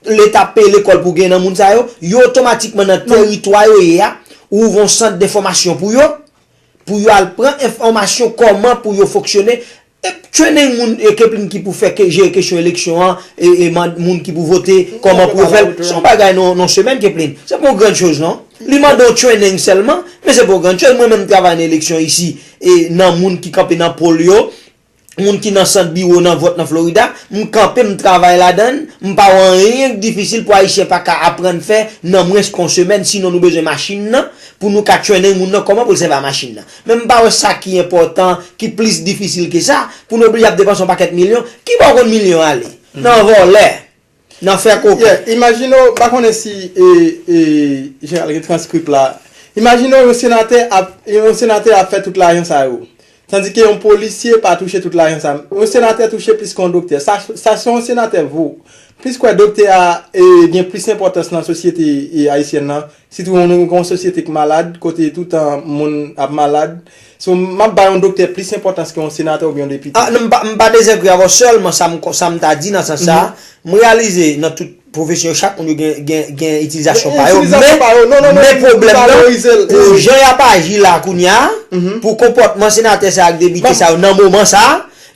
leta peye lekòl pou gen nan moun sa yo, yo otomatikman nan teritwa yo ye a, ou ouvri yon sant de fòmasyon pou yo, pou yo al pran enfòmasyon kòman pou yo fonksyone, e training moun, e Keplin ki pou fè ke, jere kesyon eleksyon an, e, e moun ki pou vote, kòman pou yo fè l, se yon bagay nan, nan semèn Keplin, se pa yon grann choz non. Li mande yon training sèlman, men se pa yon grann choz. Mwen menm m travay nan eleksyon isi, e nan moun ki kanpe nan pòl yo, moun ki nan sant biwo nan vòt nan Florida, m kanpe, m travay ladan l, m pa wè anyen k difisil pou Ayisyen pa ka aprann fè nan mwens ke yon semèn, sinon nou bezwen machin nan, pou nou ka training moun nan kòman pou l sèvi a machin nan. Men m pa wè sa ki enpòtan, ki plis difisil ke sa, pou nou oblije ap depanse yon pakèt milyon. Ki bò w konn milyon ale? Nan vòlè, nan fè koken. Yeah, imajine w, m pa konnen si, e, e, Jeneral gen transkrip la. Imajine w yon senatè ap, yon senatè ap fè tout lajan sa yo. Tandike yon polisye pa touche tout lajan sa. Yon senatè touche plis ke yon doktè. Sa, sa se yon senatè vou. Plis kwè doktè a e, gen plis enpòtans nan sosyete e, ayisyèn nan. Sitou yon, yon sosyete ki malad, kote toutan moun ap malad. So, m ap bay yon doktè plis enpòtans ke yon senatè oubyen yon depite. Ah, non, m pa, m pa dezagrè avè w, sèlman sa m, sa m ta di nan sans sa, m reyalize nan tout pwofesyon, chak moun yo gen, gen, gen itilizasyon pa yo. Itilizasyon pa yo. Non, non, non, men pwoblèm nan, pou jan y ap aji la kounye a, pou konpòtman senatè sa ak depite sa yo nan moman sa,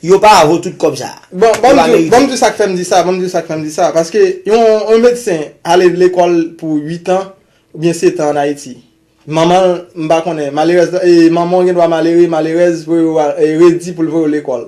yo pa vo tout kòb sa. Bon, ban m di w sa k fè m di sa, ban m di w sa k fè m di sa. Paske yon, yon medsen ale lekòl pou uit an oubyen sèt an ann Ayiti. Manman l, m pa konnen, malerèz, e, manman w gen dwa malere, malerèz, pou yo, e, redi pou l voye w lekòl.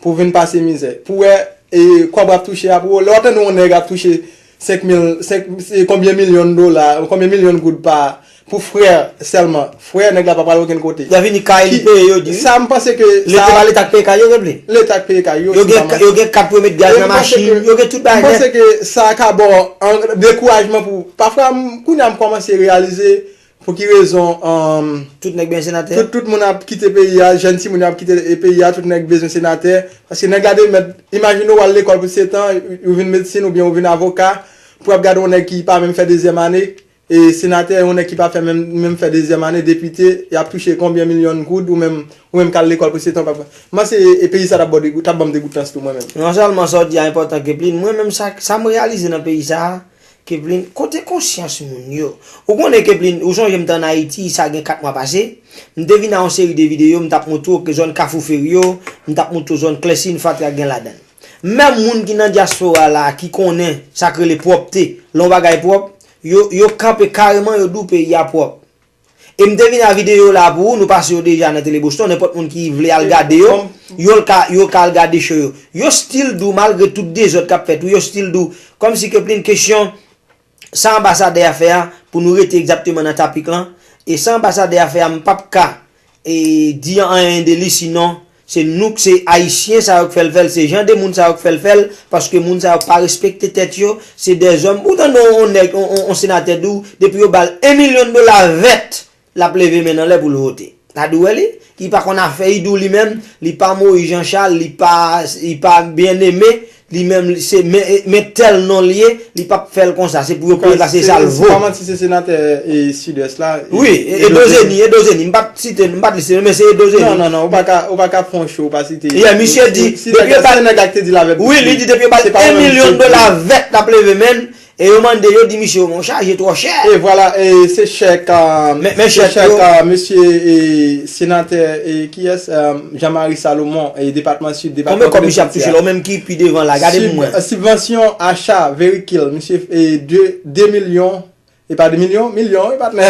Pou w vin pase mizè. Pou w wè, e, kòb w ap touche a pou w, lè w tande yon nèg ap touche senk mil, senk, e, konbyen milyon dola, konbyen milyon goud pa, pou frè sèlman. Frè, nèg la pa pral okenn kote. Lè vini kay li peye, yo di wi. Sa, m panse ke leta, leta k peye kay yo, Keplin. Leta k peye kay yo, yo gen, yo gen kat pou yo met gaz nan machin, yo gen tout bagay nèt. M panse ke sa ka ba w dekourajman pou, pafwa, m, kounye a m kòmanse reyalize pou ki rezon, um, tout nèg bezwen senatè. Tout, tout moun ap kite peyi a, jèn timoun yo ap kite, e, peyi a, tout nèg bezwen senatè. Paske nèg la te mèt, imajine w al lekòl pou sèt an, ou vin medsen oubyen ou vin avoka, pou ap gade yon nèg ki pa menm fè dezyèm ane, e senatè, yon nèg ki pa fè menm, menm fè dezyèm ane, depite, y ap touche konbyen milyon goud, ou menm, ou menm k al lekòl pou sèt an, papa. M panse, e, peyi sa t ap ba w degout-, t ap ban m degoutans tou, mwen menm. Non sèlman sa w di a enpòtan, Keplin, mwen menm sa, sa m reyalize nan peyi sa, Keplin, kote konsyans moun yo? Ou konnen, Keplin, ou sonje m te ann Ayiti, sa gen kat mwa pase, m te vin a yon seri de videyo, m t ap montre w ke zòn Kafou Feri yo, m t ap montre w zòn Klèsin, fatra gen ladan l. Menm moun ki nan dyaspora la, ki konnen sa k rele pwòpte, lè yon bagay pwòp, yo, yo kanpe kareman, yo di w peyi a pwòp. E m te vin a videyo la pou ou, nou pase yo deja nan Tele Boston, nenpòt moun ki vle al gade yo, yo ka, yo ka al gade show yo. Yo still di w, malgre tout dezòd k ap fèt, wi, yo still di w, kòmsi Keplin, kesyon sa anbasadè a fè a, pou nou rete egzakteman nan tapik lan, e sa anbasadè a fè a, m p ap ka, e, di anyen de li, sinon, se nou k, se Ayisyen sa yo k fè l fè l, se jan de moun sa yo k fè l fè l, paske moun sa yo pa respekte tèt yo, se dèzòm. Ou tande yon, yon nèg, yon, yon, yon senatè di w, depi yo ba l yon milyon dola vèt, l ap leve men l anlè pou l vote. Sa di w wè li, li pa konn afè, li di w li menm, li pa Moyiz Jan Chal, li pa, li pa Byeneme, li menm, li se, men, men tèl non l ye, li p ap fè l konsa, se pou yo peye l, paske se sa l vo. Si pa manti, se senatè, e, Sidwès la, e, wi, e, Edozeni, Edozeni, m pa t site, m pa t liste, men se Edozeni. Non, non, non, ou pa ka, ou pa ka fè yon show, ou pa site. Yeah, misye di, depi yo ba l, wi, li di depi yo ba l yon milyon dola vèt, l ap leve men l, e yo mande, yo di misye, yo, monchè, je twò chè. E vwala, e se chèk, e, men, men se chèk, chèk, yo, e, mesye, e, senatè, e, kiyès, e, Jean Marie Salomon, e, depatman Sid, depatman Kòdèpiti a. Konbyen kòb misye ap touche la, ou menm ki pi devan la, gade pou mwen. Sib-, sibvansyon acha veyikil, misye, e, de, de milyon, e pa de milyon, milyon, wi, patnè.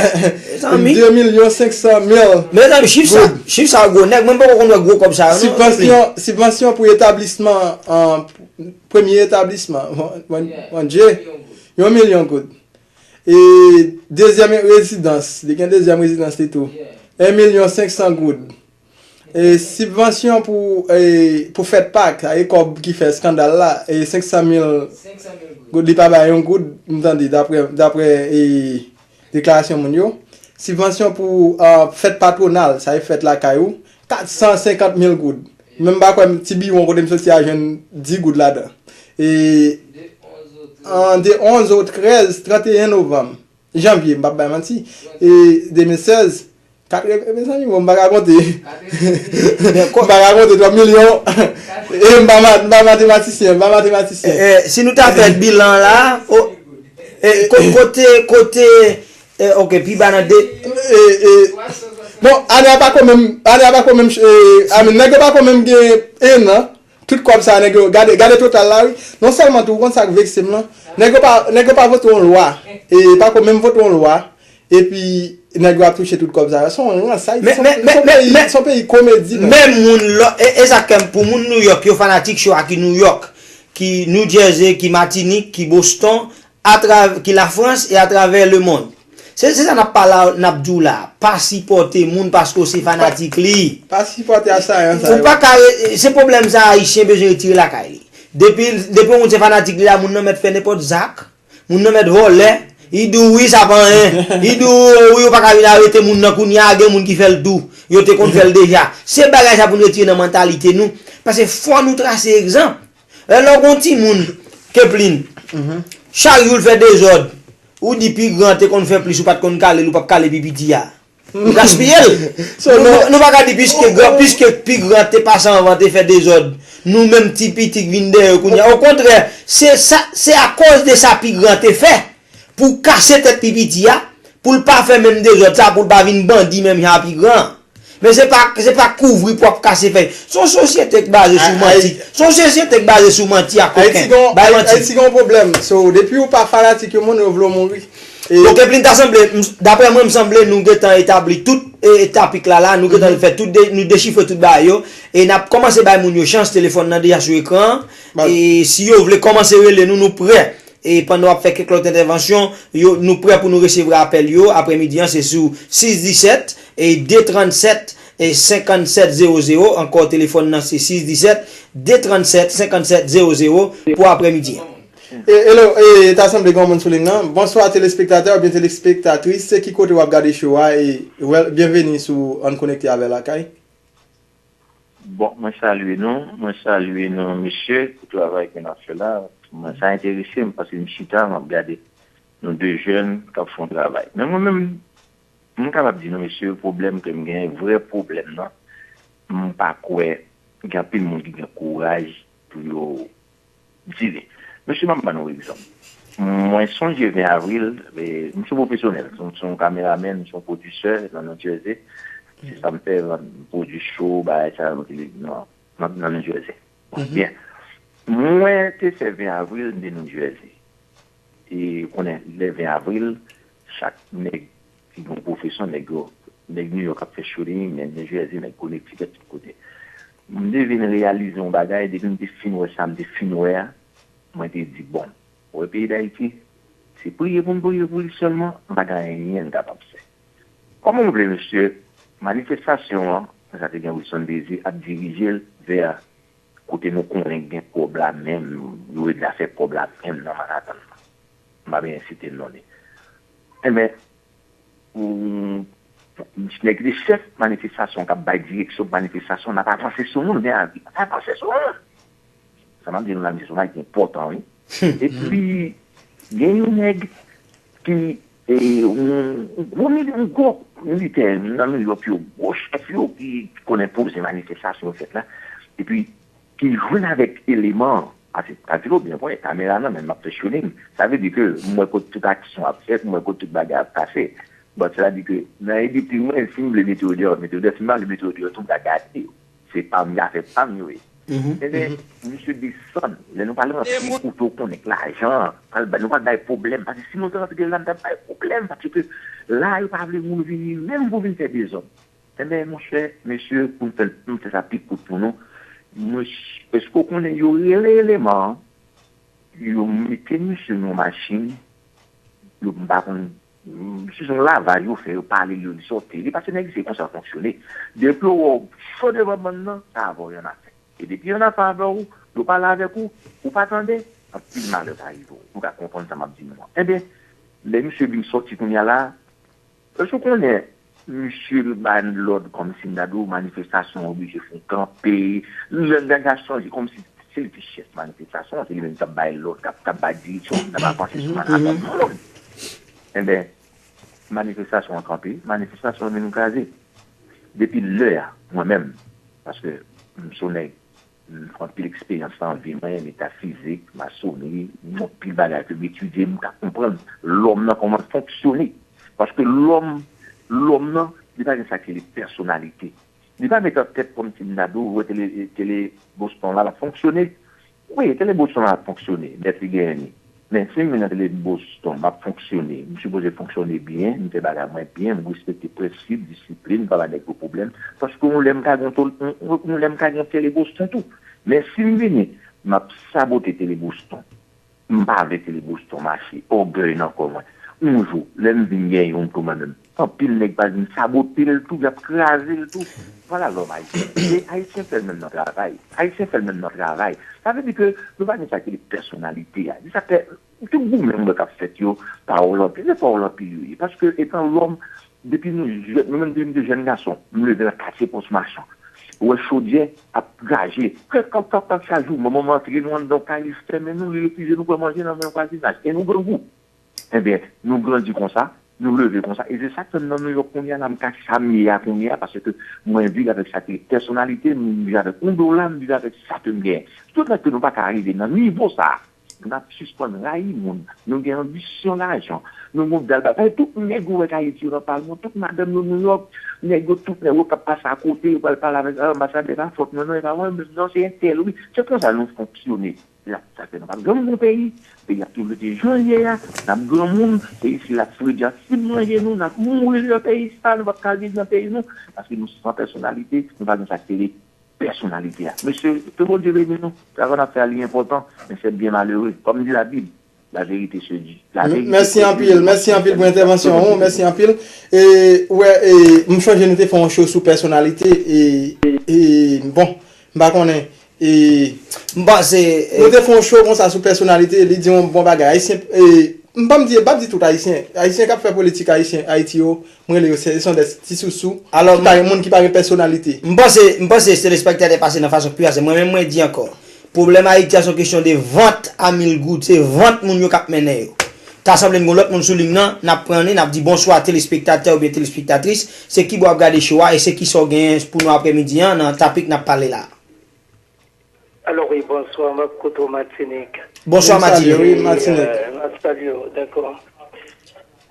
Mezanmi. De milyon senk san mil goud. Mezanmi, chif sa, chif sa gwo nèg, mwen m poko konn wè gwo kòb sa yo, non. Sibvansyon, sibvansyon pou etablisman, e, premye etablisman, mon, mon, mon Dye, yon milyon goud. E dezyèm rezidans, li gen dezyèm rezidans li tou. Yon milyon senk san goud. E sibvansyon pou, e, pou fèt Pak, sa e kòb ki fè eskandal la, e senk san mil goud, li pa bay yon goud, m tande, daprè, daprè, e, deklarasyon moun yo. Sibvansyon pou, a, fèt patwonal, sa e fèt lakay ou, kat san senkant mil goud. Men m pa kwè m, ti biwon kote m soti a jwenn dis goud ladan. E, an, de onz o trèz, tranteyen novanm, janvye, m p ap bay manti, e, de mil sèz, katreve, mezanmi, bon, m pa ka konte. M pa ka konte, twa milyon. E m pa ma-, m pa matematisyen, m pa matematisyen. E, e, si nou ta fè bilan la, o, e, ko-, kote, kote, e, ok, pi ba nan de. E, e, bon, ane a pa ko menm, ane a pa ko menm, e, I mean, nèg yo pa ko menm gen en an. Tout kòb sa, nèg yo, gade, gade total la, wi. Non sèlman tou, ou konn sa k vekse m lan? Nèg yo pa, nèg yo pa vote yon lwa. E pa ko menm vote yon lwa. Epi, nèg yo ap touche tout kòb sa yo. Se yon rans, Ayiti, se yon, se yon peyi, se yon peyi komedi, non. Men moun lò, e, e sa k fè m, pou moun New York, yo fanatik show a ki New York, ki New Jersey, ki Matinik, ki Boston, atrav-, ki Lafrans e atravè lemonn. Se, se sa n ap pale a, n ap di w la. Pa sipòte moun paske w se fanatik li. Pa, pa sipòte asayan sa yo. Ou pa ka re-, se pwoblèm sa Ayisyen bezwen retire lakay li. Depi, depi yon moun se fanatik li la, moun nan mèt fè nenpòt zak, moun nan mèt vòlè, Li di w wi, sa pa anyen. Li di w wi, yo pa ka vin arete moun nan kounye a, gen moun ki fè l tou. Yo te konn fè l deja. Se bagay sa pou n retire nan mantalite nou. Paske fò nou trase egzanp. Lè w gon timoun, Keplin, chak jou l fè dezòd, ou di pi gran te konn fè plis, ou pa t konn kale l, ou p ap kale pi piti a. Ou gaspiye l. Nou, nou pa ka di piske gran, piske pi gran te pase anvan te fè dezòd, nou menm ti piti k vin dèyè kounye a. Okontrè, se sa, se akoz de sa pi gran te fè pou kase tèt pi piti a, pou l pa fè menm dezòd sa, pou l pa vin bandi menm jan a pi gran. Men se pa, se pa kouvri pou ap kase fèy. Se yon sosyete k baze sou manti. Se yon sosyete k baze sou manti ak koken. Bay manti. Ayiti gen yon pwoblèm. So, depi ou pa fanatik yon moun, yo vle w mouri. Donk, Eplin, ta sanble, daprè mwen, m sanble nou gentan etabli tout e, tapik la la, nou gentan fè tout, de, nou dechifre tout bagay yo, e n ap kòmanse bay moun yo chans, telefòn nan deja sou ekran an, e si yo vle kòmanse rele nou, nou prè. E pandan w ap fè kèk lòt entèvansyon, yo, nou prè pou nou resevwa apèl yo. Aprèmidi an, se sou sis disèt e de trannsèt e senkannsèt zewo zewo. Ankò, telefòn nan se sis disèt de trannsèt senkannsèt zewo zewo pou aprèmidi an. E, hello, e, ta sanble gen yon moun sou liy nan. Bonswa, telespektatè oubyen telespektatris. Se ki kote w ap gade show a? E, well, byenveni sou Ann Konekte avè Lakay. Bon, mwen salye nou. Mwen salye nou, mesye, pou travay ke n ap fè la. Mwen, sa enterese m, paske m chita, m ap gade nou de jèn k ap fè yon travay. Men mwen menm, m kapab di nou, mesye, pwoblèm ke m genyen, vrè pwoblèm nan, m pa kwè gen anpil moun ki gen kouraj pou yo di li. Mesye, m ap ban nou egzanp. Mwen sonje ven avril, e, m se yon pwofesyonèl, m se yon kameramèn, m se yon pwodisè nan New Jersey. Se sa m fè, m pwodui show, bagay sa yo, nan, nan, nan New Jersey. Bon, byen. Mwen te fè ven avril, m te New Jersey. E, ou konnen, lè ven avril, chak nèg ki gen yon pwofesyon, nèg yo, nèg New York ap fè shooting, nèg New Jersey, nèg Connecticut, tout kote. M te vin reyalize yon bagay, depi m te fin wè sa m te fin wè a, mwen te di, bon, ou wè peyi Dayiti, se priye pou n priye pou li sèlman, m pa gen anyen n kapab fè. Kòman w vle, mesye, manifestasyon an, sa te gen Wilson Désir, ap dirije l vè kote nou konnen gen kòb la menm, yo redi a fè kòb la menm nan Manhattan nan. M pa bezwen site non li. Enben, ou, nèg ki te chèf manifestasyon k ap bay direksyon manifestasyon, n ap avanse sou moun, men avi, n ap avanse sou moun. Sa m ap di nou la, misye se yon nèg ki enpòtan, wi. Epi, gen yon nèg ki, e, yon, yon gwo mili-, yon gwo militè nan New York, yo gwo chèf yo ki konnen poze manifestasyon yo fèt la. Epi, ki jwenn avèk eleman an, pase, pase yo byen, bon, kamera nan men m ap fè shooting. Sa vle di ke m wè kote tout aksyon ap fèt, m wè kote tout bagay ap pase. But sa vle di ke nan editi mwen, si m vle mete yo deyò, mete yo deyò, si m pa vle mete yo deyò tou, m ka gade yo. Se pa m, afè pa m yo ye. Enben, misye desann. Lè nou pral rantre kote w konnen k lajan an, pral bay, nou pral bay pwoblèm. Paske si nou te rantre la, n t ap bay pwoblèm. Paske la, yo pa vle moun vini menm pou vin fè dezòd. Enben, monchè, mesye, pou m fè l, pou m fè sa pi kout pou nou, mwen, èske w konnen yo rele eleman an, yo mete misye nan yon machin, yo m pa konn, se yon lavaj yo fè, yo pale l, yo li sòti li, paske nèg se konsa l fonksyone. Depi yo wè w cho devan bann nan, sa avè w y annafè. E depi y annafè avè w, yo pale avèk ou, ou pa tande, anpil malè ka rive w. Ou ka konprann sa m ap di nou an. Enben, lè misye vin sòti kounye a la, èske w konnen, misye bay lòd kòmsi m ta di w manifestasyon an oblije fè kanpe, langaj la chanje kòmsi se li ki chèf manifestasyon an, se li menm k ap bay lòd, k ap, k ap bay direksyon, k ap avanse sou Manhattan. Enben, manifestasyon an kanpe, manifestasyon an vin kraze. Depi lè a, mwen menm, paske m se yon nèg, m fè anpil eksperyans nan vi mwen, metafizik, masonri, gen anpil bagay ke m etidye, m ka konprann lòm nan kòman l fonksyone. Paske lòm, lòm nan, li pa gen sa ki rele pèsonalite. Li pa met an tèt kòmsi m ta di w, ou wè tele, tele Boston la, l ap fonksyone. Wi, tele Boston la ap fonksyone, nèt li genyen li. Men si m vin nan tele Boston, m ap fonksyone. M sipoze fonksyone byen, m fè bagay mwen byen, m respekte prensip, disiplin, m pa ba nèg yo pwoblèm. Paske yon lè m ka gen yon, yon, yon lè m ka gen yon tele Boston tou. Men si m vini, m ap sabote tele Boston. M pa vle tele Boston mache, ògèy nan kò mwen. Yon jou, lè m vin gen youn tou mwen menm, anpil nèg pral vin sabote l tou, y ap kraze l tou. Vwala lòm ayisyen. E ayisyen fè l menm nan travay. Ayisyen fè l menm nan travay. Sa vle di ke nou pa gen sa ki rele pèsonalite a. Se sa k fè Tout goumen m wè k ap fèt yo, pawòl anpil, se pawòl anpil yo ye. Paske etan lòm, depi nou jèn, mwen menm depi m te jèn gason, m leve nan katye Pòs Machan. Ou wè chodyè ap graje. Kèk kap kap kap chak jou, manman m antre nou anndan yon kay, li fèmen nou, li refize nou pran manje nan men vwazinaj. E nou grangou. Ebyen, nou grandi konsa, nou leve konsa. E se sa k fè m nan Nouyòk kounye a la, m ka sa m ye a kounye a, paske mwen viv avèk sa ki pèsonalite m, m viv avèk yon dola, m viv avèk sa ke m genyen. Tout lè ke nou pa ka rive nan nivo sa a, n ap sispann rayi moun. Nou gen anbisyon lajan. Nou gon dal bagay. Tout nèg ou wè k Ayiti yo nan palman, tout madanm yo Nouyòk, nèg yo, tout nèg yo k ap pase akote, yo pral pale avèk anbasadè la, fòk nan non, e pa mwen menm non, se entèl wi. Se konsa nou fonksyone. Se sa k fè nou p ap janm gon peyi. Peyi ap toujou rete jan l ye a. N ap granmoun, peyi sila ap fredi, ap fin manje nou, n ap mouri nan peyi sa, nou p ap ka viv nan peyi nou, paske nou san pèsonalite, nou pa gen sa k rele pèsonalite a. Mesye, ke Bondye beni nou. Travay n ap fè a, li enpòtan, men c'est bien malheureux. Kòm di Labib, la vérité se dit. La vérité se dit. Mèsi anpil, mèsi anpil pou entèvansyon ou, mèsi anpil. E, wè, e, m chonje nou te fè yon show sou pèsonalite, e, e, bon, m pa konnen, e, m panse, e, nou te fè yon show konsa sou pèsonalite, li di yon bon bagay. Ayisyen, e, m pa m di, m p ap di tout Ayisyen. Ayisyen k ap fè politik Ayisyen, Ayiti yo, mwen rele yo se, se yon de ti sousou. Alò, ki pa gen moun ki pa gen pèsonalite. M panse, m panse telespektatè pase nan fason pi pase. Mwen menm, mwen di ankò. Pwoblèm Ayiti a se yon kesyon de vant a mil goud. Se vant moun yo k ap mennen yo. Ta sanble n gon lòt moun sou liy nan, n ap pran li, n ap di bonswa telespektatè oubyen telespektatris. Se kibò w ap gade show a e se kisa w genyen pou nou aprèmidi an nan tapik n ap pale la a? Alò wi, bonswa, m ap koute w Matinik. Bonswa, Matinik. Wi, Matinik. Euh, m ap salye w, dakò.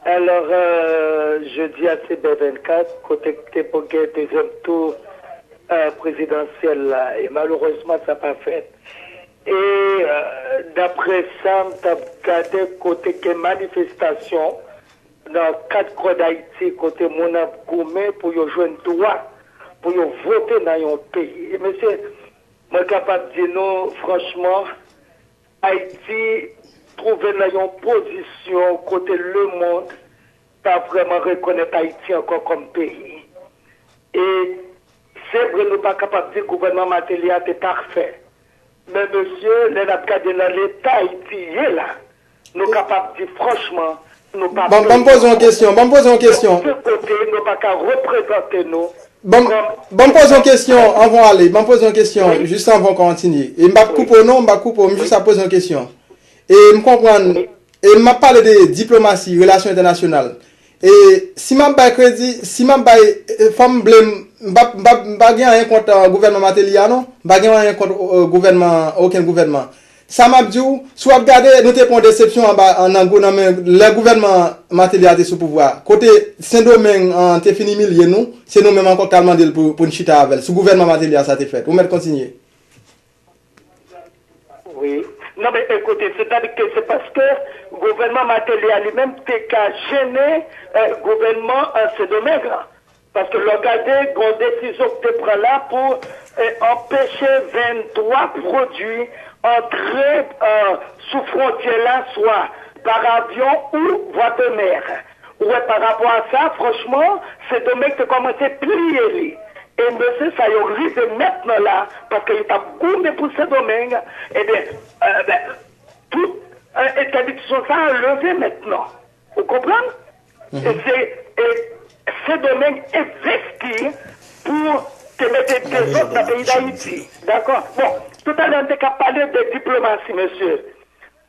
Alò, euh, jodi a se B vennkat, kote k te pou gen dezyèm tou, euh, prezidansyèl la, e malerezman, sa pa fèt. E, euh, daprè sa m t ap gade, kote gen manifestasyon nan kat kwen Dayiti, kote moun ap goumen pou yo jwenn dwa pou yo vote nan yon peyi. E mesye, mwen kapab di nou franchman, Ayiti twouve nan yon pozisyon kote lemonn pa vrèman rekonèt Ayiti ankò kòm peyi. E se vre, nou pa kapab di gouvènman Martelly a te pafè. Men mesye, lè n ap gade nan leta Ayiti ye la, nou kapab di franchman, nou pa... Ban m poze yon kesyon, ban m poze yon kesyon. Okenn kote, nou pa ka reprezante nou. Ban m poze yon kesyon anvan w ale. Ban m poze yon kesyon jis anvan w kontinye. E m p ap koupe w non, m p ap koupe w, m jis ap poze yon kesyon. E m konprann, e m ap pale de diplomasi, relasyon entènasyonal. E si m ap bay kredi, si m ap bay, e, fò m blame, m p ap, m p ap, m pa gen anyen kont, e, gouvènman Martelly a non. M pa gen anyen kont, e, gouvènman, okenn gouvènman. Sa m ap di w, si w ap gade, nou te pran yon desepsyon anba, an, nan gou-, nan men, lè gouvènman Martelly a te sou pouvwa a. Kote Sendomeng, an, te fin imilye nou, se nou menm ankò k t al mande l pou, pou n chita avè l. Sou gouvènman Martelly a sa te fèt. Ou mèt kontinye. Wi. Non, men ekoute, sètadi ke se paske gouvènman Martelly a li menm te ka jennen, e, gouvènman, e, Sendomeng an. Paske lè w gade, gen yon desizyon ki te pran la pou, e, anpeche venntwa pwodui antre, e, sou fwontyè la, swa pa avyon ou vwa de mè. Ou wè, pa rapò a sa, franchman, Sendomeng te kòmanse pliye li. E mesye sa yo rive mentnan la, paske yo t ap goumen pou Sendomeng, ebyen, e, ben, tout, e, entèdiksyon sa a leve mentnan. Ou konprann? E se, e Sendomeng envesti pou te mete dezòd nan peyi Dayiti. Dakò? Bon, toutalè, n te ka pale de diplomasi, mesye.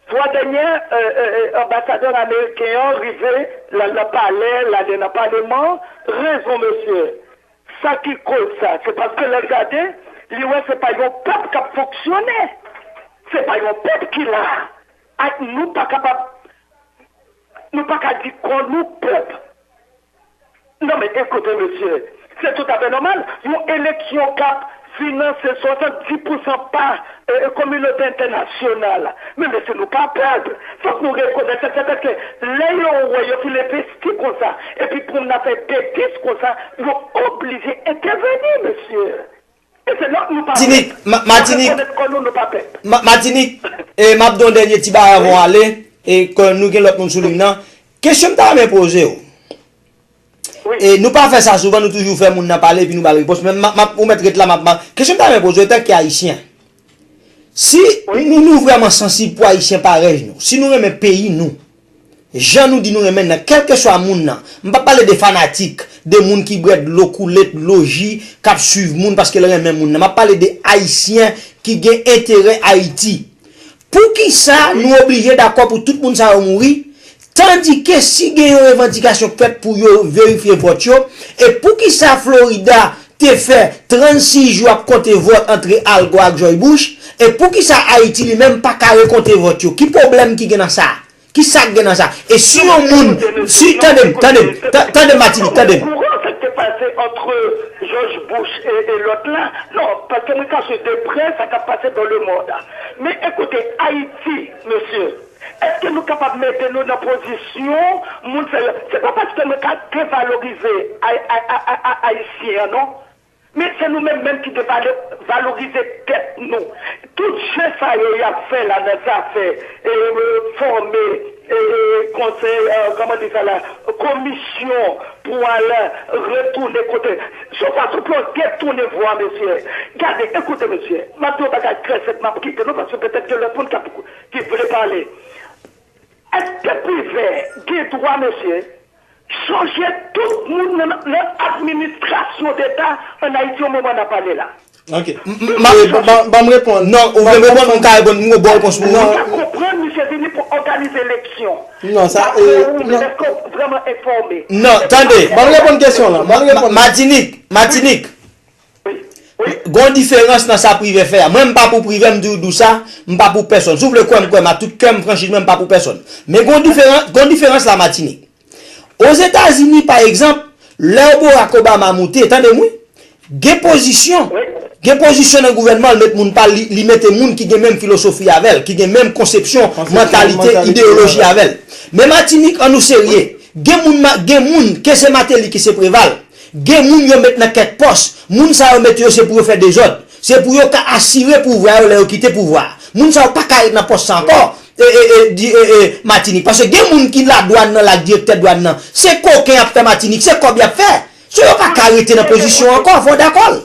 Fwa dènyè, e, e, e, anbasadè ameriken an rive, l al nan palè, l ale nan paleman. Rezon, mesye. Sa ki koz sa, se paske lè l gade, li wè se pa yon pèp k ap fonksyone. Se pa yon pèp ki la. Ak nou pa kapab, nou pa ka di kò nou pèp. Non, men ekoute, mesye, se toutafè nòmal. Yon eleksyon k ap finanse swasanndis pousan pa, e, e, kominote entènasyonal. Men, mesye, nou pa pèp. Fòk nou rekonèt sa, sètadi ke lè yo wè yo fin envesti konsa, epi pou moun nan fè betèz konsa, yo oblije entèveni, mesye. E se lòt nou pa pèp. Matinik, Ma-, Matinik, nou rekonèt kò nou, nou pa pèp. Ma-, Matinik, e, m ap di yon dènye ti bagay anvan w ale, e ke nou gen lòt moun sou liy nan. Kesyon m ta renmen poze w. Wi. E nou pa fè sa souvan, nou toujou fè moun nan pale epi nou ba l repons. Men m ap, m ap, ou mèt ret la, m ap, m ap, kesyon m ta renmen poze w, antanke Ayisyen, Si nou, nou vrèman sansib pou Ayisyen parèy nou, si nou renmen peyi nou, jan nou di nou renmen nan, kèlkeswa moun nan, m pa pale de fanatik, de moun ki bwè dlo koulè, dlo ji, k ap swiv moun paske l renmen moun nan. M ap pale de Ayisyen ki gen enterè Ayiti. Poukisa nou oblije dakò pou tout moun sa yo mouri? Tandike si gen yon revandikasyon k fèt pou yo verifye vòt yo, e poukisa Florida te fè trannsis jou ap konte vòt antre Al Gore ak George Bush, e poukisa Ayiti li menm pa ka rekonte vòt yo? Ki pwoblèm ki gen nan sa? Ki sa k gen nan sa? E si yon moun, si, tande m, tande m, ta- tande m Matinik, tande m. Kouran sa k te pase antre George Bush e, e lòt la? Non, paske mwen ka swiv de prè sa k ap pase dans le monde. Men ekoute, Ayiti, mesye, èske nou kapab mete nou nan pozisyon moun sa yo? Se pa paske mwen ka devalorize Ay- Ay- Ay- Ay- Ayisyen an, non. Men se nou menm menm ki devale- valorize tèt nou. Tout je sa yo y ap fè la nan zafè e, e, fòme e, e, konsèy, e, kòman di sa la, komisyon pou al retounen kote. Se yon fason pou yo detounen vwa, mesye. Gade, ekoute, mesye, m ap di yon bagay trè senp, m ap kite nou, paske petèt gen lòt moun k ap, ki vle pale. Èske Privè gen dwa, mesye, chanje tout moun nan, nan administrasyon deta ann Ayiti, yon moman n ap pale la? Ok. M- m- Ban m reponn. Non, ou vle reponn, m ka reponn, m gon bon repons pou ou. Ou ka konprann misye vini pou òganize eleksyon. Non, sa, Daprè ou menm, èske w vrèman enfòme? Non, tande. Ban m reponn kesyon lan. Ban m reponn. Matinik, Matinik. Gon diferans nan sa Privè fè a. Mwen, m pa pou Privè, m di w dou sa, m pa pou pèsonn. Si w vle kwè m, kwè m a tout kè m, franchiz mwen, m pa pou pèsonn. Men gon diferans, gon diferans la Matinik. Ozetazini, pa egzanp, lè Barack Obama moute, tande m wi, gen pozisyon. Gen pozisyon nan gouvènman, l met moun pa l, li, li mete moun ki gen menm filosofi avè l, ki gen menm konsepsyon, mantalite, ideyoloji avè l. Men Matinik, an nou serye. Gen moun, ma- gen moun, ke se Martelly, ke se Preval. Gen moun yo met nan kèk pòs. Moun sa yo mete yo se pou yo fè dezòd. Se pou yo ka asire pouvwa yo lè yo kite pouvwa. Moun sa yo pa ka ret nan pòs sa ankò. E, e, e, di, e, e, Matinik. Paske gen moun ki la dwàn nan, la direktè dwàn nan. Se koken y ap fè Matinik, se kòb y ap fè. So yo pa ka rete nan pozisyon ankò, fò w dakò l.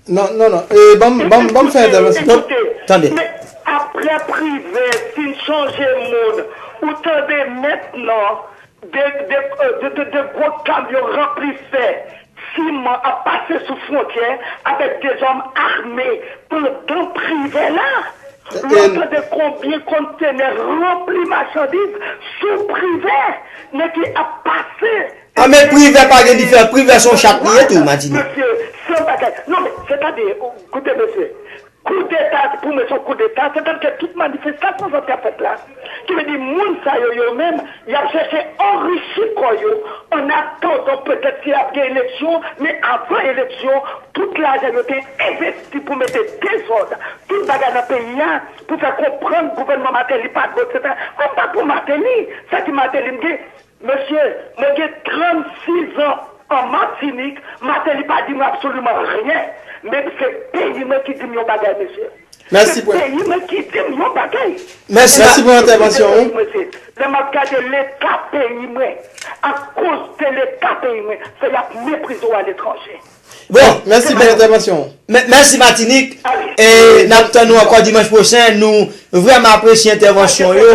Non, non, non. E, ban m, ban m, ban m fè entèvansyon. Ekoute, tande. Men apre Privè fin chanje moun, ou tande mentnan, de, de, euh, de, de, de gwo kamyon ranpli fè, siman ap pase sou fwontyè avèk de zòm ame pandan Privè la. Lè w tande konbyen kontenè ranpli machandiz sou Privè, nèg ki ap pase. A, men Privè pa gen diferans. Privè se yon chat li ye tou, Matinik. Mesye, se yon bagay. Non, men, sètadi, koute, mesye. Koudeta, pou mwen, se yon koudeta. Sètadi ke tout manifestasyon sa k ap fèt la, ki vle di moun sa yo, yo menm, y ap chèche anrichi kò yo, an atandan petèt si y ap gen eleksyon, men avan eleksyon, tout lajan yo te envesti pou mete dezòd, tout bagay nan peyi a, pou fè konprann gouvènman Martelly pa bon, etsetera. Mwen pa pou Martelly, sa ki Martelly m gen, mesye, mwen gen trannsis an an Matinik, Martelly pa di mwen absoliman ryen, men se peyi mwen ki di m yon bagay, mesye. Mèsi, se peyi mwen ki di m yon bagay. Mèsi, mèsi pou entèvansyon ou. Lè m ap gade leta peyi mwen, akoz de leta peyi mwen, fè y ap meprize w aletranje. Bon, mèsi pou entèvansyon ou. Mè- Mèsi, Matinik. E n ap tann nou ankò dimanch pwochen. Nou vrèman apresye entèvansyon yo.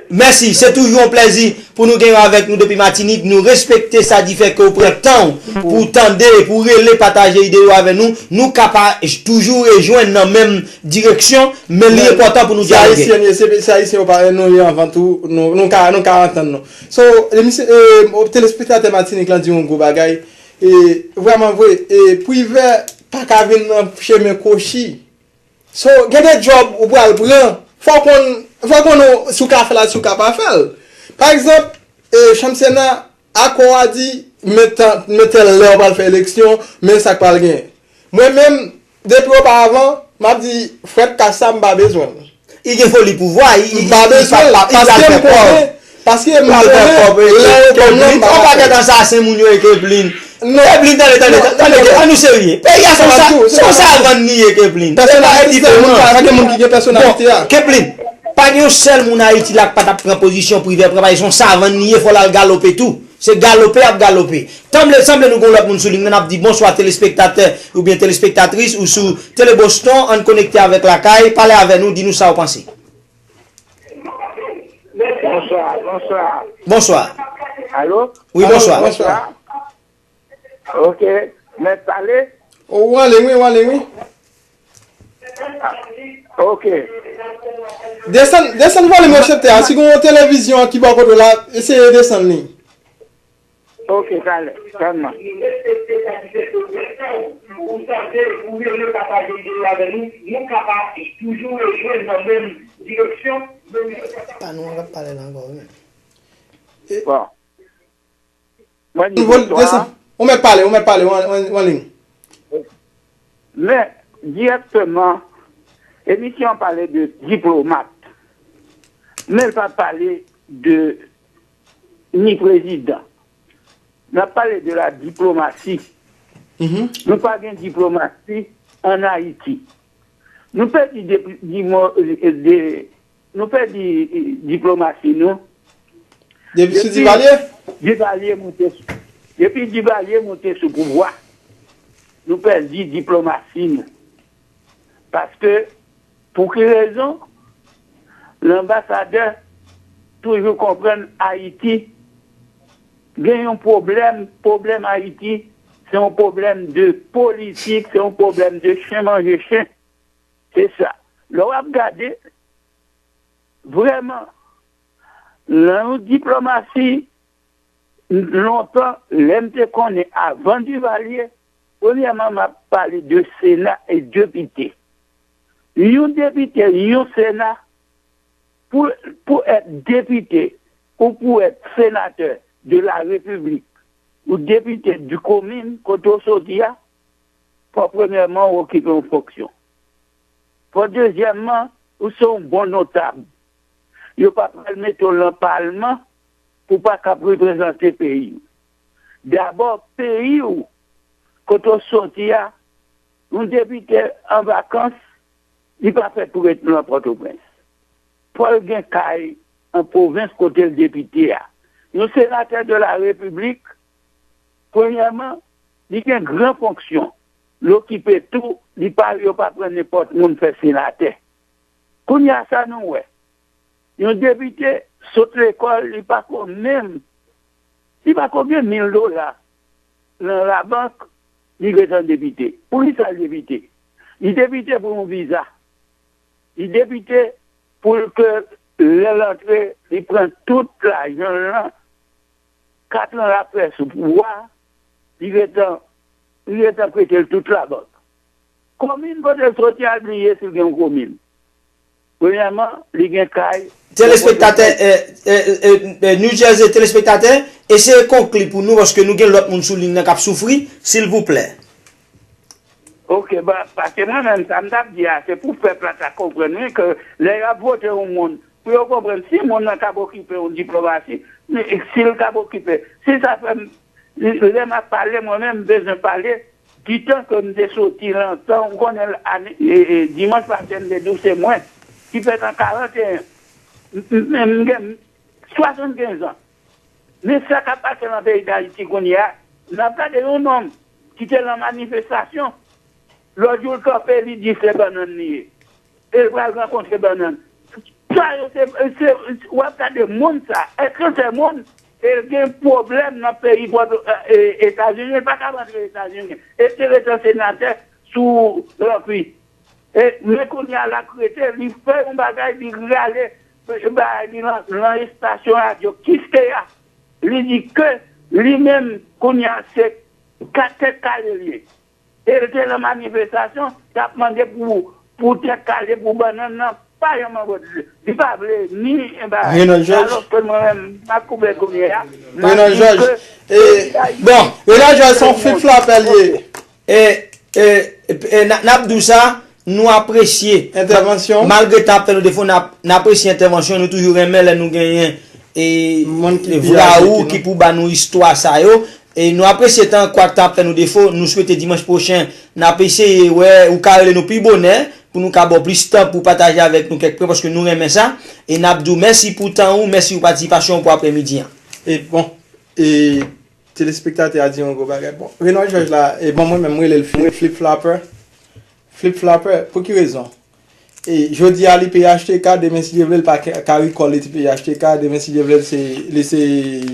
Mèsi, se toujou yon plèzi pou nou gen yo avèk nou depi Matinik. Nou respekte sa di fè ke w pran tan w pou w tande, pou w rele, pataje ide yo avè nou. Nou ka pa toujou rejwenn nan menm direksyon, men li enpòtan pou nou dyaloge. Se Ayisyen, se, se Ayisyen yo parèy nou ye anvan tou, nou, nou ka, nou ka antann nou. So, emisyon, e, telespektatè Matinik lan di yon gwo bagay, e, vrèman vre, e, Privè pa ka vin nan chemen kwochi. So, gen de djòb ou pral pran, fò w konn, fò w konn ou, si w ka fè l ak si w ka pa fè l. Pa egzanp, e, chanm Sena, akò a di, men tan, men tèl lè w pral fè eleksyon, men sa k pral genyen. Mwen menm, depi oparavan, m ap di, frèt kas sa, m pa bezwen l. Li gen foli pouvwa, li, li, li pa, li pral fè pòv. Paske m konnen, paske m konnen lè yo ban m nan, m pa ka fè. Yon pakèt asasen moun yo e Keplin. Keplin, tande, tande, tande, tande, an nou serye. Peyi a se yon sa-, se yon savann li ye, Keplin. Se pa yon diferans. Pa gen moun ki gen pèsonalite a. Bon, Keplin, pa gen yon sèl moun Ayiti la k pa t ap pran pozisyon Privè pran, paske se yon savann li ye, fò l al galope tou. Se galope y ap galope. Tanble, sanble nou gen yon lòt moun sou liy nan, n ap di bonswa telespektatè oubyen telespektatris ou sou Tele Boston, ann konekte avèk Lakay, pale avè nou, di nou sa w panse. Bonswa, bonswa. Bonswa. Alo? Wi, bonswa. Bonswa. Ok. Mèt pale? O, w ale, wi, w ale, wi. Ok. Desann, desann volim reseptè a. Si gen yon televizyon ki bò kote w la, eseye desann li. Ok, talè. Tann mwen. Ou tande, ou rele pataje ide yo avè nou, nou ka pa toujou jwenn nan menm direksyon, men... Pa nou an k ap pale la ankò, wi. Bon. Mwen di bonswa. Ou mèt pale, ou mèt pale, w an, w an, w an liy. Men, dirèkteman, emisyon an pale de diplomat. Men l pa pale de ni prezidan. N ap pale de la diplomasi. Nou pa gen diplomasi ann Ayiti. Nou pèdi de, de, de, nou pèdi, eh, diplomasi nou. Depi sou Divalye? Divalye monte sou, depi Divalye monte sou pouvwa, nou pèdi diplomasi nou. Paske, pou ki rezon? Lanbasadè toujou konprann Ayiti gen yon pwoblèm, pwoblèm Ayiti, se yon pwoblèm de politik, se yon pwoblèm de chen manje chen. Se sa. Lè w ap gade, vrèman, nan yon diplomasi, lontan, lè m te konnen, avan Divalye, premyèman, m ap pale de Sena e depite. Yon depite, yon Sena, pou, pou èt depite ou pou èt senatè de la Repiblik, ou depite di komin kote w soti a, fò premyèman ou okipe yon fonksyon. Fò dezyèmman, ou se yon bon notab. Yo pa pral mete w nan palman pou w pa kab reprezante peyi w. Dabò, peyi w, kote w soti a, yon depite an vakans, li pa fèt pou ret nan Pòtoprens. Fò l gen kay an pwovens kote l depite a. Yon senatè de la Repiblik, premyèman, li gen gran fonksyon. L okipe tou, li pa, yo pa pran nenpòt moun fè senatè. Kounye a sa nou wè. Yon depite sot lekòl, li pa ko menm, li pa ko gen mil dola nan labank, li gentan depite. Poukisa l depite? Li depite pou yon viza. Li depite pou l ke lè l antre, li pran tout lajan l lan, katran l ap fè sou pouvwa, li gentan, li gentan prete l tout labank. Komin kote l soti a, l bliye si l gen yon komin. Premyèman, li gen kay. Telespektatè, eh, eh, eh, eh, New Jersey telespektatè, eseye konkli pou nou, paske nou gen lòt moun sou liy nan k ap soufri, silvouplè. Ok, ba, paske mwen menm, sa m t ap di a, se pou pèp la ta konprann, wi, ke lè y ap vote yon moun, pou yo konprann si moun nan kab okipe yon diplomasi, si l kab okipe, si sa fè m, lè m ap pale, mwen menm, m bezwen pale, di tan ke m te soti lontan, ou konnen, ane, e, e, dimanch pase, m te di w se mwen ki fèt an karanteyen. M, m, m gen swasannkenz an. Men sa k ap pase nan peyi Dayiti kounye a, n ap gade yon nonm ki te nan manifestasyon, lòt jou l kanpe, li di se bannann li ye. E l pral rankontre bannann. Sa yo se, se, w ap gade moun sa, èske se moun, e l gen pwoblèm nan peyi Pòto, e, e, Etazini, l pa kab antre Etazini. E l te rete senatè sou lankwi. E, men kounye a l ap rete, li fè yon bagay, li rale, bagay li lan, lan estasyon radyo Kiskeya. Li di ke li menm, kounye a, se ka tèt kale l ye. E l te nan manifestasyon, t ap mande pou, pou tèt kale, pou bannann nan, pa janm anvòt li. Li pa vle ni anba. Renald Georges. Alòske mwen menm, m ap koube kounye a. M ap Renald di Georges. Ke e, bon, Renald Georges se yon flip flopper l ye. E, e, e, n a, n ap di w sa, nou apresye. Entèvansyon. Malgre t ap fè nou defo, n ap, n apresye entèvansyon, nou toujou renmen lè nou genyen, e, moun ki pi aje vra ou ki nou, ki pou ba nou istwa sa yo. E nou apresye tan, kwak t ap fè nou defo, nou swete dimanch pwochen, n ap eseye wè, ou ka rele nou pi bonè, pou nou ka ba w plis tan pou pataje avèk nou kèk pwen, paske nou renmen sa. E n ap di w mèsi pou tan ou, mèsi pou patisipasyon ou pou aprèmidi an. E bon, e telespektatè a di yon gwo bagay. Bon, Renold Georges la, e bon, mwen menm, mwen rele l Flip, Flip Flopper. Flip Flopper, pou ki rezon? E jodi a, li peye H T K, demen, si Dye vle, l pa ka, ka recall li te peye H T K, demen, si Dye vle, li se, li se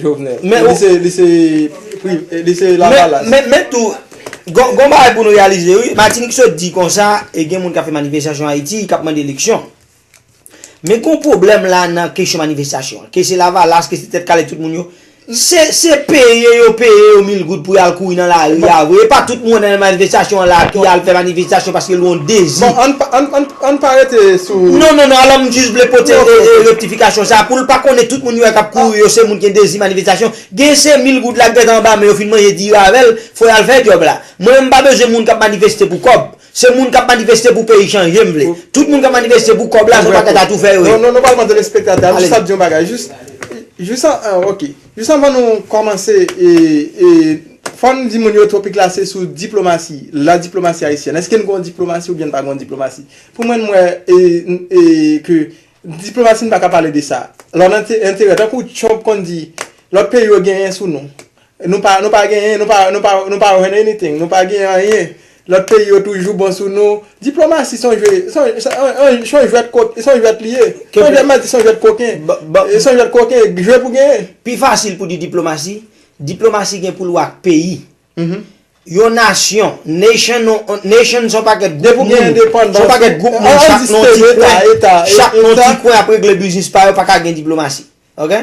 Jovenel. Men li se, li se, pri- li se Lavalas. Men, men tou, gon, gon bagay pou nou reyalize, wi. Matinik sot di konsa, e gen moun k ap fè manifestasyon Ayiti, k ap mande eleksyon. Men gon pwoblèm la nan kesyon manifestasyon an. Ke se Lavalas, ke se Tèt Kale, tout moun yo. Se, se peye yo, peye yo mil goud pou y al kouri nan lari a vre. E pa tout moun nan manifestasyon an la ki al fè manifestasyon paske l yon dezi. Bon, ann pa, ann, ann, ann pa rete sou. Non, non, non, alò m jis vle pote, e, e, rektifikasyon sa a pou l pa konnen tout moun yo k ap kouri yo, se moun ki gen dezi manifestasyon. Gen se mil goud la k gentan anba men yo fin manje diri avè l, fò y al fè djòb la. Mwen, m pa bezwen moun k ap manifeste pou kòb. Se moun k ap manifeste pou peyi chanje, m vle. Tout moun k ap manifeste pou kòb la, se yon pakèt atoufè yo ye. Non, non, non, pa mande respektatè. M jis ap di yon bagay. Jis, jis an, an, ok. Jis anvan nou kòmanse, e, e, fò n di moun yo topik la se sou diplomasi, la diplomasi ayisyèn. Èske n gon diplomasi oubyen n pa gon diplomasi? Pou mwen, m wè, e, e, ke diplomasi, n pa ka pale de sa. Lò nan te, enterè, tankou Trump konn di, lòt peyi yo genyen sou nou. Nou pa, nou pa genyen, nou pa, nou pa, nou pa jwenn anything, nou pa genyen anyen. Lòt peyi yo toujou bon sou nou. Diplomasi se yon jwe, se yon, se yon, se yon jwèt ko-, se yon jwèt li ye. Se yon jwèt manti, se yon jwèt koken. E se yon jwèt koken, jwe pou genyen. Pi fasil pou di diplomasi, diplomasi gen pou l wè ak peyi. Yon nasyon, nation, non, nation se yon pakèt gwoup moun, se yon pakèt gwoup moun, chak non ti kwen, chak non ti kwen ap regle biznis pa yo, pa ka gen diplomasi. Ok?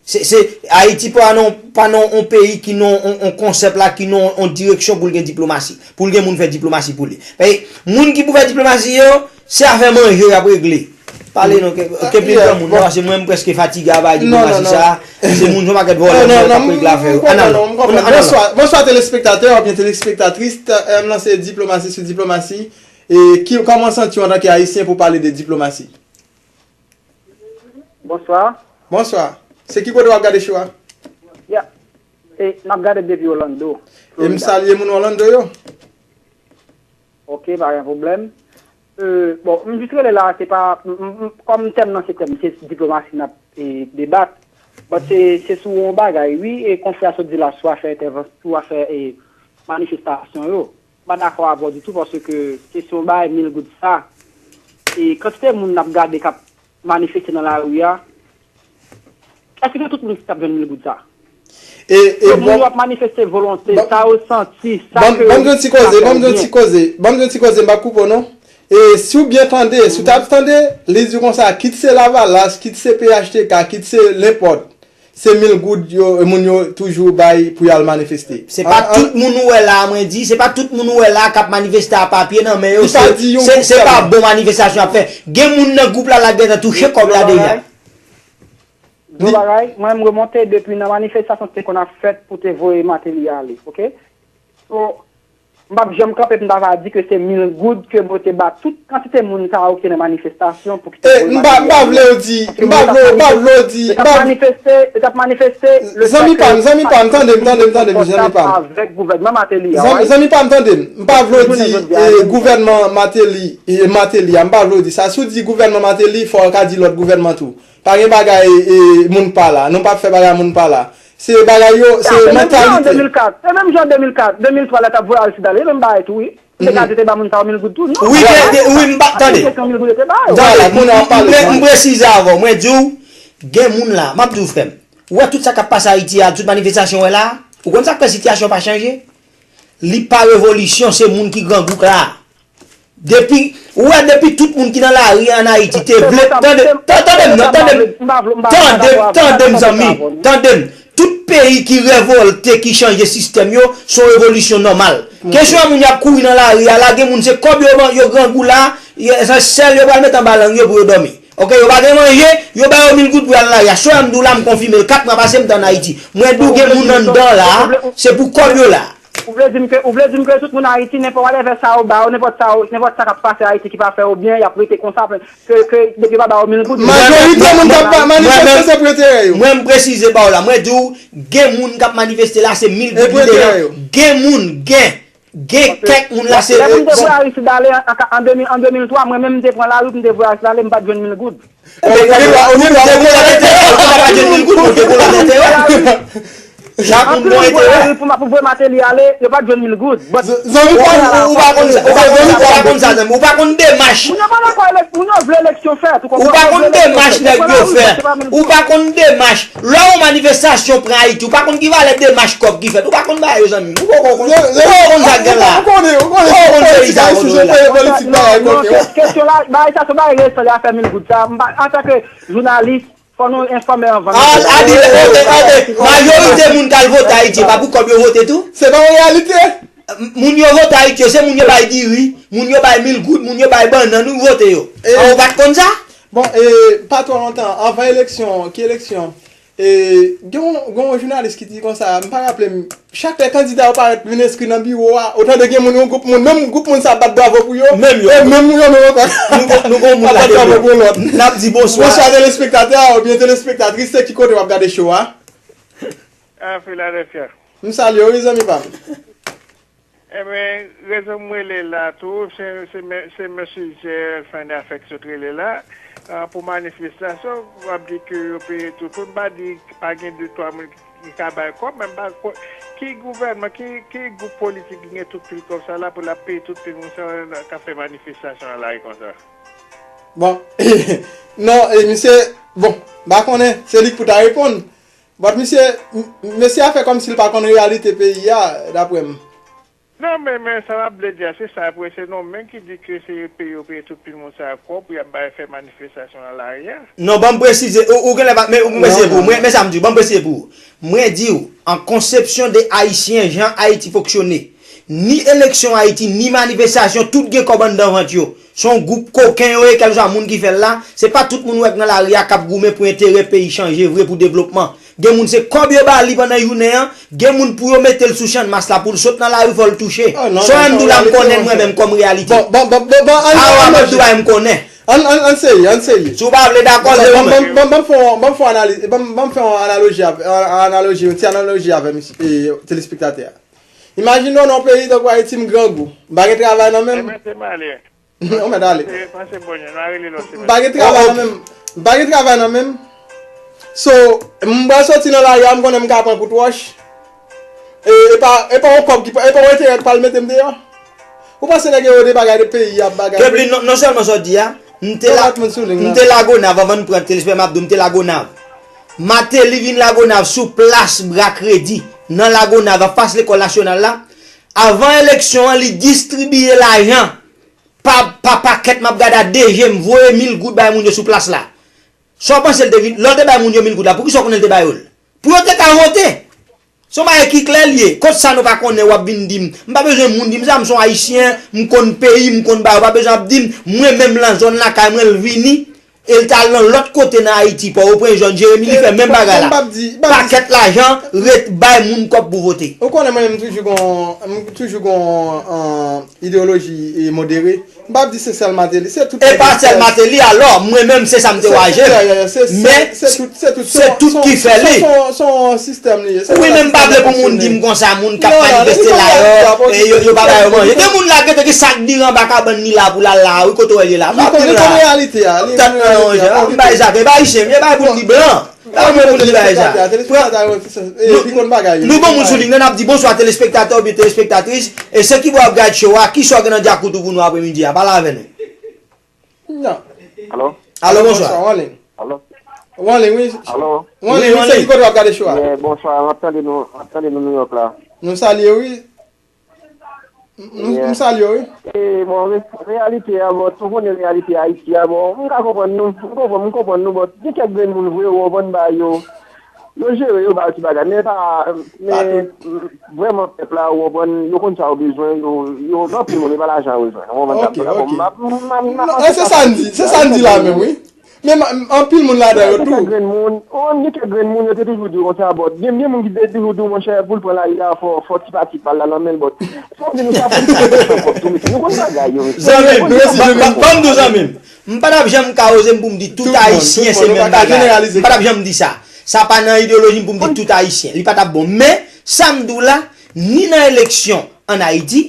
Se, se, Ayiti pa nan, pa nan yon peyi ki nan yon, yon konsèp la, ki nan yon direksyon pou l gen diplomasi. Pou l gen moun fè diplomasi pou li. Paske moun ki pou fè diplomasi yo, se afè manje y ap regle. Pale non, ke, ke pil granmoun, non, paske mwen, m prèske fatige a bay diplomasi sa. Se moun, se yon pakèt vòlè, moun k ap regle afè yo. Ann al non. Bonswa, bonswa telespektatè oubyen telespektatris. M lanse diplomasi sou diplomasi. E ki, kòman w santi w antanke Ayisyen pou pale de diplomasi? Bonswa. Bonswa. Se ki kote w ap gade show a? Ya. E, n ap gade depi Orlando, Florida. E m salye moun Orlando yo. Ok, pa gen pwoblèm. E, bon, m jis rele la, se pa, m, m, m, kòm tèm nan se tèm, se diplomasi n ap, e, debat. But se, se sou yon bagay, wi, e konfrè a sot di la sou afè entèvansyon, sou afè, e, manifestasyon yo. M pa dakò avè w ditou, paske kesyon bay mil goud sa, e kantite moun n ap gade k ap manifeste nan lari a, èske se tout moun ki t ap jwenn mil goud sa? E, e moun yo ap manifeste volonte, sa yo santi, sa ke yo t ap fè byen. Ban m di w ti koze, ban m di w ti koze, m p ap koupe w non. E si w byen tande, si w t ap tande, li di w konsa, kit se Lavalas, kit se P H T K, kit se lenpòt. Se mil goud yo, moun yo toujou bay pou y al manifeste. Se pa tout moun ou wè la, mwen di, se pa tout moun ou wè la k ap manifeste a papye nan men yo, se, se, se pa bon manifestasyon y ap fè. Gen moun nan gwoup la, la gentan touche kòb la deja. Gwo bagay, mwen m remonte depi nan manifestasyon te konn ap fèt pou te voye Martelly ale, ok? So, m p ap janm kanpe pou m ta va di ke se mil goud ke mwen te ba tout kantite moun sa yo ki te nan manifestastasyon pou ki te voye Martelly ale. E, m pa, m pa vle w di, m pa vle, m pa vle w di, yo t ap manifeste, yo t ap manifeste le fè ke yo pa t konfòtab avèk gouvènman Martelly a, right? Zanmi pa m, zanmi pa m, tande m, m pa vle w di, e, gouvènman Martelly, e, Martelly a, m pa vle w di sa. Si w di gouvènman Martelly, fò w ka di lòt gouvènman tou. Pa gen bagay, e, moun pa la. Nou p ap fè bagay moun pa la. Se bagay yo, se mantalite. Se menm jan an de mil kat, se menm jan an de mil kat, de mil twa lè t ap voye Aristide ale, se menm bagay tou, wi. Yo te ka di yo te ba moun sa yo mil goud tou, non. Wi, gen, gen, wi, m pa, tande. Tande, m, m, m presize avè w. Mwen di w, gen moun la, m ap di w, frè m. Ou wè tout sa k ap pase Ayiti a, tout manifestasyon w wè la, ou konn sa k fè sitiyasyon pa chanje? Li pa revolisyon, se moun ki grangou k la. Depi, ou wè, depi tout moun ki nan lari ann Ayiti te vle, tande, tan-, tande m non, tande m, tande m, tande m, zanmi, tande m. Tout peyi ki revòlte, ki chanje sistèm yo, se yon revolisyon nòmal. Kesyon an moun y ap kouri nan lari a la, gen moun se kòb yo, yo grangou la, yo, se sèl yo pral met anba lang yo pou yo dòmi. Ok, yo pa gen manje, yo ba yo mil goud pou y al nan lari a. Sou an m di w la, m konfime l, kat mwa pase m te ann Ayiti. Mwen di w gen moun anndan la, se pou kòb yo la. Ou vle di m ke, ou vle di m ke tout moun Ayiti, nenpòt whatever sa yo ba yo, nenpòt sa yo, nenpòt sa k ap pase Ayiti ki pa fè yo byen, y ap rete konsa, ke, ke depi yo pa ba yo mil goud. Majorite moun k ap manifeste se pou enterè yo. Mwen, m presize ba w la, mwen di w, gen moun k ap manifeste la, se mil goud li deja. Gen moun, gen, gen kèk moun la, se. Lè moun te voye Aristide ale an, an, an de mil, an de mil twa, mwen menm m te pran lari pou m te voye Aristide ale, m pa t jwenn mil goud. Ou te pou lòt enterè, ou te pa jwenn mil goud, ou te pou lòt enterè. Sa pou bon enterè. Pou voye Mateli ale, yo pa t jwenn mil goud. Zanmi pa ou pa konn sa, ou pa konn sa, zanmi. Ou pa konn demach. Moun yo pa dakò elèk, moun yo vle eleksyon fèt. Ou pa konn demach nèg yo fè. Ou pa konn demach. Lè yon manifestasyon pran Ayiti, ou pa konn ki valè demach kòb ki fèt. Ou pa konn bagay yo, zanmi. Ou poko konn, ou poko konn sa k gen la. Ou konnen, ou konnen. Ou poko konn peyi sa yo, nou la. Kesyon la, bagay sa, se bagay resan, li a fè mil goud sa. Antanke jounalis, fò nou enfòme anvan nou. A di, oke, oke. Majorite moun k al vote Ayiti, e pa pou kòb yo vote tou? Se pa yon reyalite. Moun yo vote Ayiti yo, se moun yo bay diri, moun yo bay mil goud, moun yo bay bannann, ou vote yo. An, ou pa t konn sa? Bon, e, pa twò lontan, anvan eleksyon, ki eleksyon? E, gen yon, gen yon jounalis ki di konsa, m pa raple m, chak lè kandida yo parèt vin enskri nan biwo a, otan de gen moun, yon gwoup moun, menm gwoup moun sa ap bat bravo pou yo, menm yo, e menm yo menm ankò ap bat bravo pou lòt. N ap di bonswa. Bonswa telespektatè oubyen telespektatris, se ki kote w ap gade show a? A, Philadelphia. M salye w wi, zanmi pa m. Ebyen, rezon m rele la tou, se, se, men- se mesye Gerald Fender fèk sot rele la, ah, pou manifestasyon, w ap di ke yo peye tout. Pou m pa di pa gen de twa moun ki ka bay kòb, men m pa kwè, ki gouvènman, ki, ki gwoup politik ki gen tout pil kòb sa la pou l ap peye tout pil moun sa la k ap fè manifestasyon nan lari konsa? Bon, non, e misye, bon, m pa konnen, se li k pou ta reponn. But misye, m- mesye a fè kòmsi l pa konn reyalite peyi a, daprè m. Non, men, men sa m ap vle di a, se sa, pou se nou menm ki di ke se yo peye, yo peye tout pil moun sa a kòb pou y ap bay fè manifestasyon nan lari a. Non, ban m presize, ou, ou genlè pa, men, men, men sa m di w, ban m presize pou ou. Mwen di w, an konsepsyon de Ayisyen, jan Ayiti fonksyone, ni eleksyon Ayiti, ni manifestasyon, tout gen kòb anndan vant yo. Se yon gwoup koken yo ye, kèlkeswa moun ki fè l la. Se pa tout moun w wè k nan lari a k ap goumen pou enterè peyi chanje vre, pou devlopman. Gen moun se kòb yo ba li pandan jounen an, gen moun pou yo mete l sou channmas la, pou l sot nan lari, fò l touche. Sa w ann di w la, m konnen l mwen menm kòm reyalite. Bon, bon, bon, bon, bon, ann, ann, ann, ann, ann, ann, ann, ann serye, ann serye. Si w pa vle dakò, se ou menm. Bon, bon, bon, bon, fè yon, bon, fè yon analiz, bon, bon, fè yon analoji avè, an- analoji, yon ti analoji avè misye, e, telespektatè a. Imajine w nan yon peyi tankou Ayiti, m grangou. M pa gen travay nan men m. Ebyen, se malè. Yon mèt ale. Se, panse bonye, nou a rele lòt semèn. M pa gen travay nan men m. M pa gen travay nan men m. So, m pral soti nan lari a, m konnen m ka pran kout wòch. E, e pa, e pa yon kòb ki, e pa yon enterè ki pral mete m deyò. Ou panse nèg yo de bagay de peyi ap bagay? Kepli, non, non sèlman sa w di a, m te la, m te Lagonav, anvan n pran telespè, m ap di w, m te Lagonav. Mateli vin Lagonav sou plas Bra Kredi, nan Lagonav, anfas lekòl nasyonal la. Avan eleksyon an, li distribiye lajan pa, pa pakèt, m ap gade a de je m, voye mil goud bay moun yo sou plas la. Sa w panse l te vin, lè l te bay moun yo mil goud la, poukisa w konnen l te ba yo l? Pou yo te ka vote. Se yon bagay ki klè l ye. Kot sa nou pa konnen, w ap vin di m. M pa bezwen moun di m sa, m se yon Ayisyen, m konn peyi, m konn bagay. Ou pa bezwen ap di m, mwen menm lan zòn lakay mwen, l vini, e l t al nan lòt kote nan Ayiti, Pòtoprens, zòn Jeremi, li fè menm bagay la. Pakèt lajan, ret bay moun kòb pou vote. Ou konnen mwen menm, m toujou gon, m toujou gon, ideoloji, e, modere. M p ap di se sèl Martelly, se tout. E pa sèl Martelly, alò, mwen menm, se sa m te waje. Men, se tout, se tout ki fè li. Se yon sistèm li ye. Wi, men m pa vle pou moun di m konsa, moun k ap manifeste la yo, e yo, yo pa ba yo manje. Gen moun la, gen, gen sa k diri anba kabann li la pou l al la, wi, kote w wè l ye la. Li konn reyalite a, li konn reyalite a. M bay zafè, bay chen, m bay pou li blan. Sa w gen pou di bagay sa? Telespektatè yo, e, li konn bagay yo. Nou gon moun sou liy nan, n ap di bonswa telespektatè oubyen telespektatris. E se ki bò w ap gad show a, kisa w gen nan dyakout ou pou nou apremidi a? Pale avè nou. Non. Alo? Alo, bonswa. Bonswa, w anliy. Alo? W anliy, wi. Alo? W anliy, wi, se ki kote w ap gade show a? Bonswa, m ap tande nou, m ap tande nou Nouyòk la. Nou salye, wi. M, m, m salye w, wi. E, bon, re-, reyalite a, bon, ou konnen reyalite Ayiti a, bon, m ka konprann nou, m konprann, m konprann nou, bon, gen kèk grenn moun vre, ou konprann, ba yo, yo jere, yo ba yo ti bagay, men pa, men, vrèman, pèp la, ou konprann, yo konn sa yo bezwen, yo, yo, gen anpil moun, e pa lajan yo bezwen, ou konprann sa m di la, bon, m, m, m, m, non, e se sa n di, se sa n di la menm, wi. Men anpil moun ladan yo tou. Gen kèk grenn moun, gen kèk grenn moun, yo te toujou di w konsa, bon, gen, gen moun ki te toujou di w, monchè, pou l pran lari a, fò, fò ti pati pa l la nan men l, bon. Fò di nou sa, fò nou fè ankò tou, mesye. Nou konn bagay yo, mesye. Zanmi m, ban m di w, zanmi m. M pa t ap janm ka oze m pou m di tout Ayisyen se menm bagay. M pa t ap janm di sa. Sa pa nan ideyoloji m pou m di tout Ayisyen. Li pa t ap bon. Men, sa m di w la, ni nan eleksyon ann Ayiti,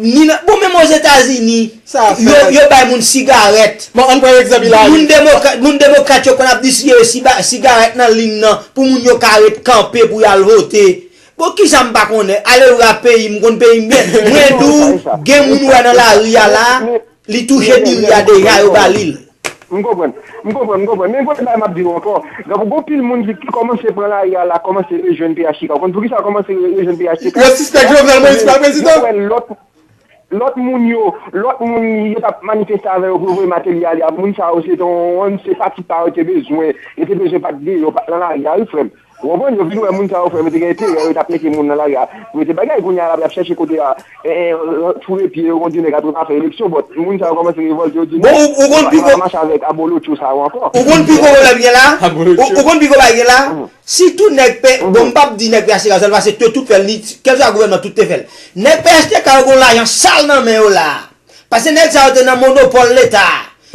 ni nan, bon, menm Ozetazini, Sa yo, fè yo bay moun sigarèt. Bon, ann pran egzanp Hillary. Moun demokrat, moun demokrat yo konn ap distribiye siba- sigarèt nan liy nan pou moun yo ka ret kanpe pou y al vote. Bon, kisa m pa konnen? Ale w a peyi m, m konn peyi m byen. Mwen di w, gen moun ou wè nan lari a la, li touche diri a deja, yo ba li l. M konprann, m konprann, m konprann. Men premye bagay m ap di w ankò, gen gon pil moun ki, ki kòmanse pran lari a la, kòmanse rejwenn P H T K. Ou konn poukisa yo kòmanse re- rejwenn P H T K? Yo sispèk Jovenel Moïse pa prezidan. Yo wè lòt, lòt moun yo, lòt moun yo t ap manifeste avè yo pou yo voye Martelly ale a, moun sa yo se te yon, se pati pa yo te bezwen, yo te bezwen pa t deyò, pa t nan lari a, wi, frè m. Ou konprann? Yo vin wè moun sa yo, frè m, yo te gen enterè, yo t ap mete moun nan lari a pou mete bagay. Kounye a la, y ap chèche kote a, e, e, foure pye yo, kontine ka tou ka fè eleksyon, but moun sa yo kòmanse revòlte, yo di, bon, ou, ou konn piko, pa mache avèk abolotcho sa yo ankò. Ou konn piko pwoblèm gen la? Ou, ou konn piko bagay gen la? Si tout nèg pè, bon, m p ap di nèg P H T K sèl, paske yo tout fè l, ni kèlkeswa gouvènman, tout te fè l. Nèg P H T K yo gon lajan sal nan men yo la. Paske nèg sa yo te nan monopòl Leta.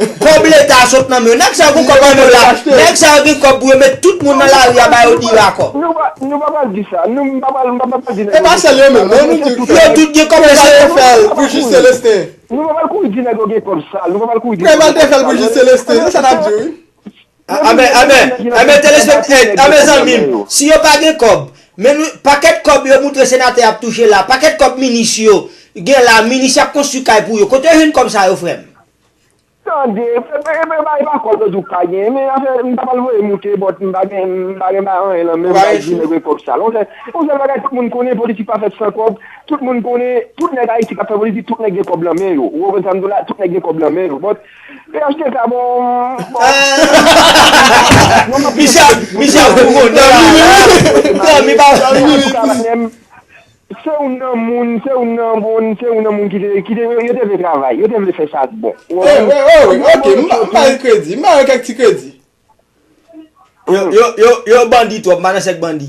Kòb Leta sot nan men yo. Nèg sa yo gon kòb nan men yo la. Nèg sa yo gen kòb pou yo met tout moun nan lari a ba yo diri a kòb. Nou pa, nou pa pral di sa. Nou, m pa pral, m pa pral di nèg yo gen kòb sal. E pa sèl yo menm, non, nou di yo tout gen kòb sal. Preval te fè l pou Jij Celestin. Nou pa pral kouri di nèg yo gen kòb sal. Nou pa pral kouri di nèg yo gen kòb sal. Preval te fè l pou Jij Celestin, se sa n ap di, wi. Anben, anben, anben, telespekt-, anben, zanmi m, si yo pa gen kòb, men nou, pakèt kòb yo moutre senatè ap touche la, pakèt kòb minis yo gen la, minis y ap konstwi kay pou yo. Kote yo jwenn kòb sa yo, frè m? Tande, e, e, e, e pa kòb yo di w pa gen, men afè, m pa pral voye moute, but m pa gen, m pa gen pa anyen nan men m, m pa di nèg yo gen kòb sal. Yon sèl, yon sèl bagay tout moun konnen, politik pa fèt san kòb. Tout moun konnen, tout nèg Ayiti k ap fè politik, tout nèg gen kòb nan men yo. Ou konprann sa m di w la? Tout nèg gen kòb nan men yo. But, P H T K, bon, bon. Misye, misye ap pou kontan. Non, mi pa. Se youn nan moun, se youn nan moun, se youn nan moun ki te, ki te, yo te vle travay, yo te vle fè sa k bon. Wi, wi, wi, wi, ok, m ba, m ba yo kredi, m ba yo kèk ti kredi. Yo, yo, yo, yo bandi twòp, m pa nan sèk bandi.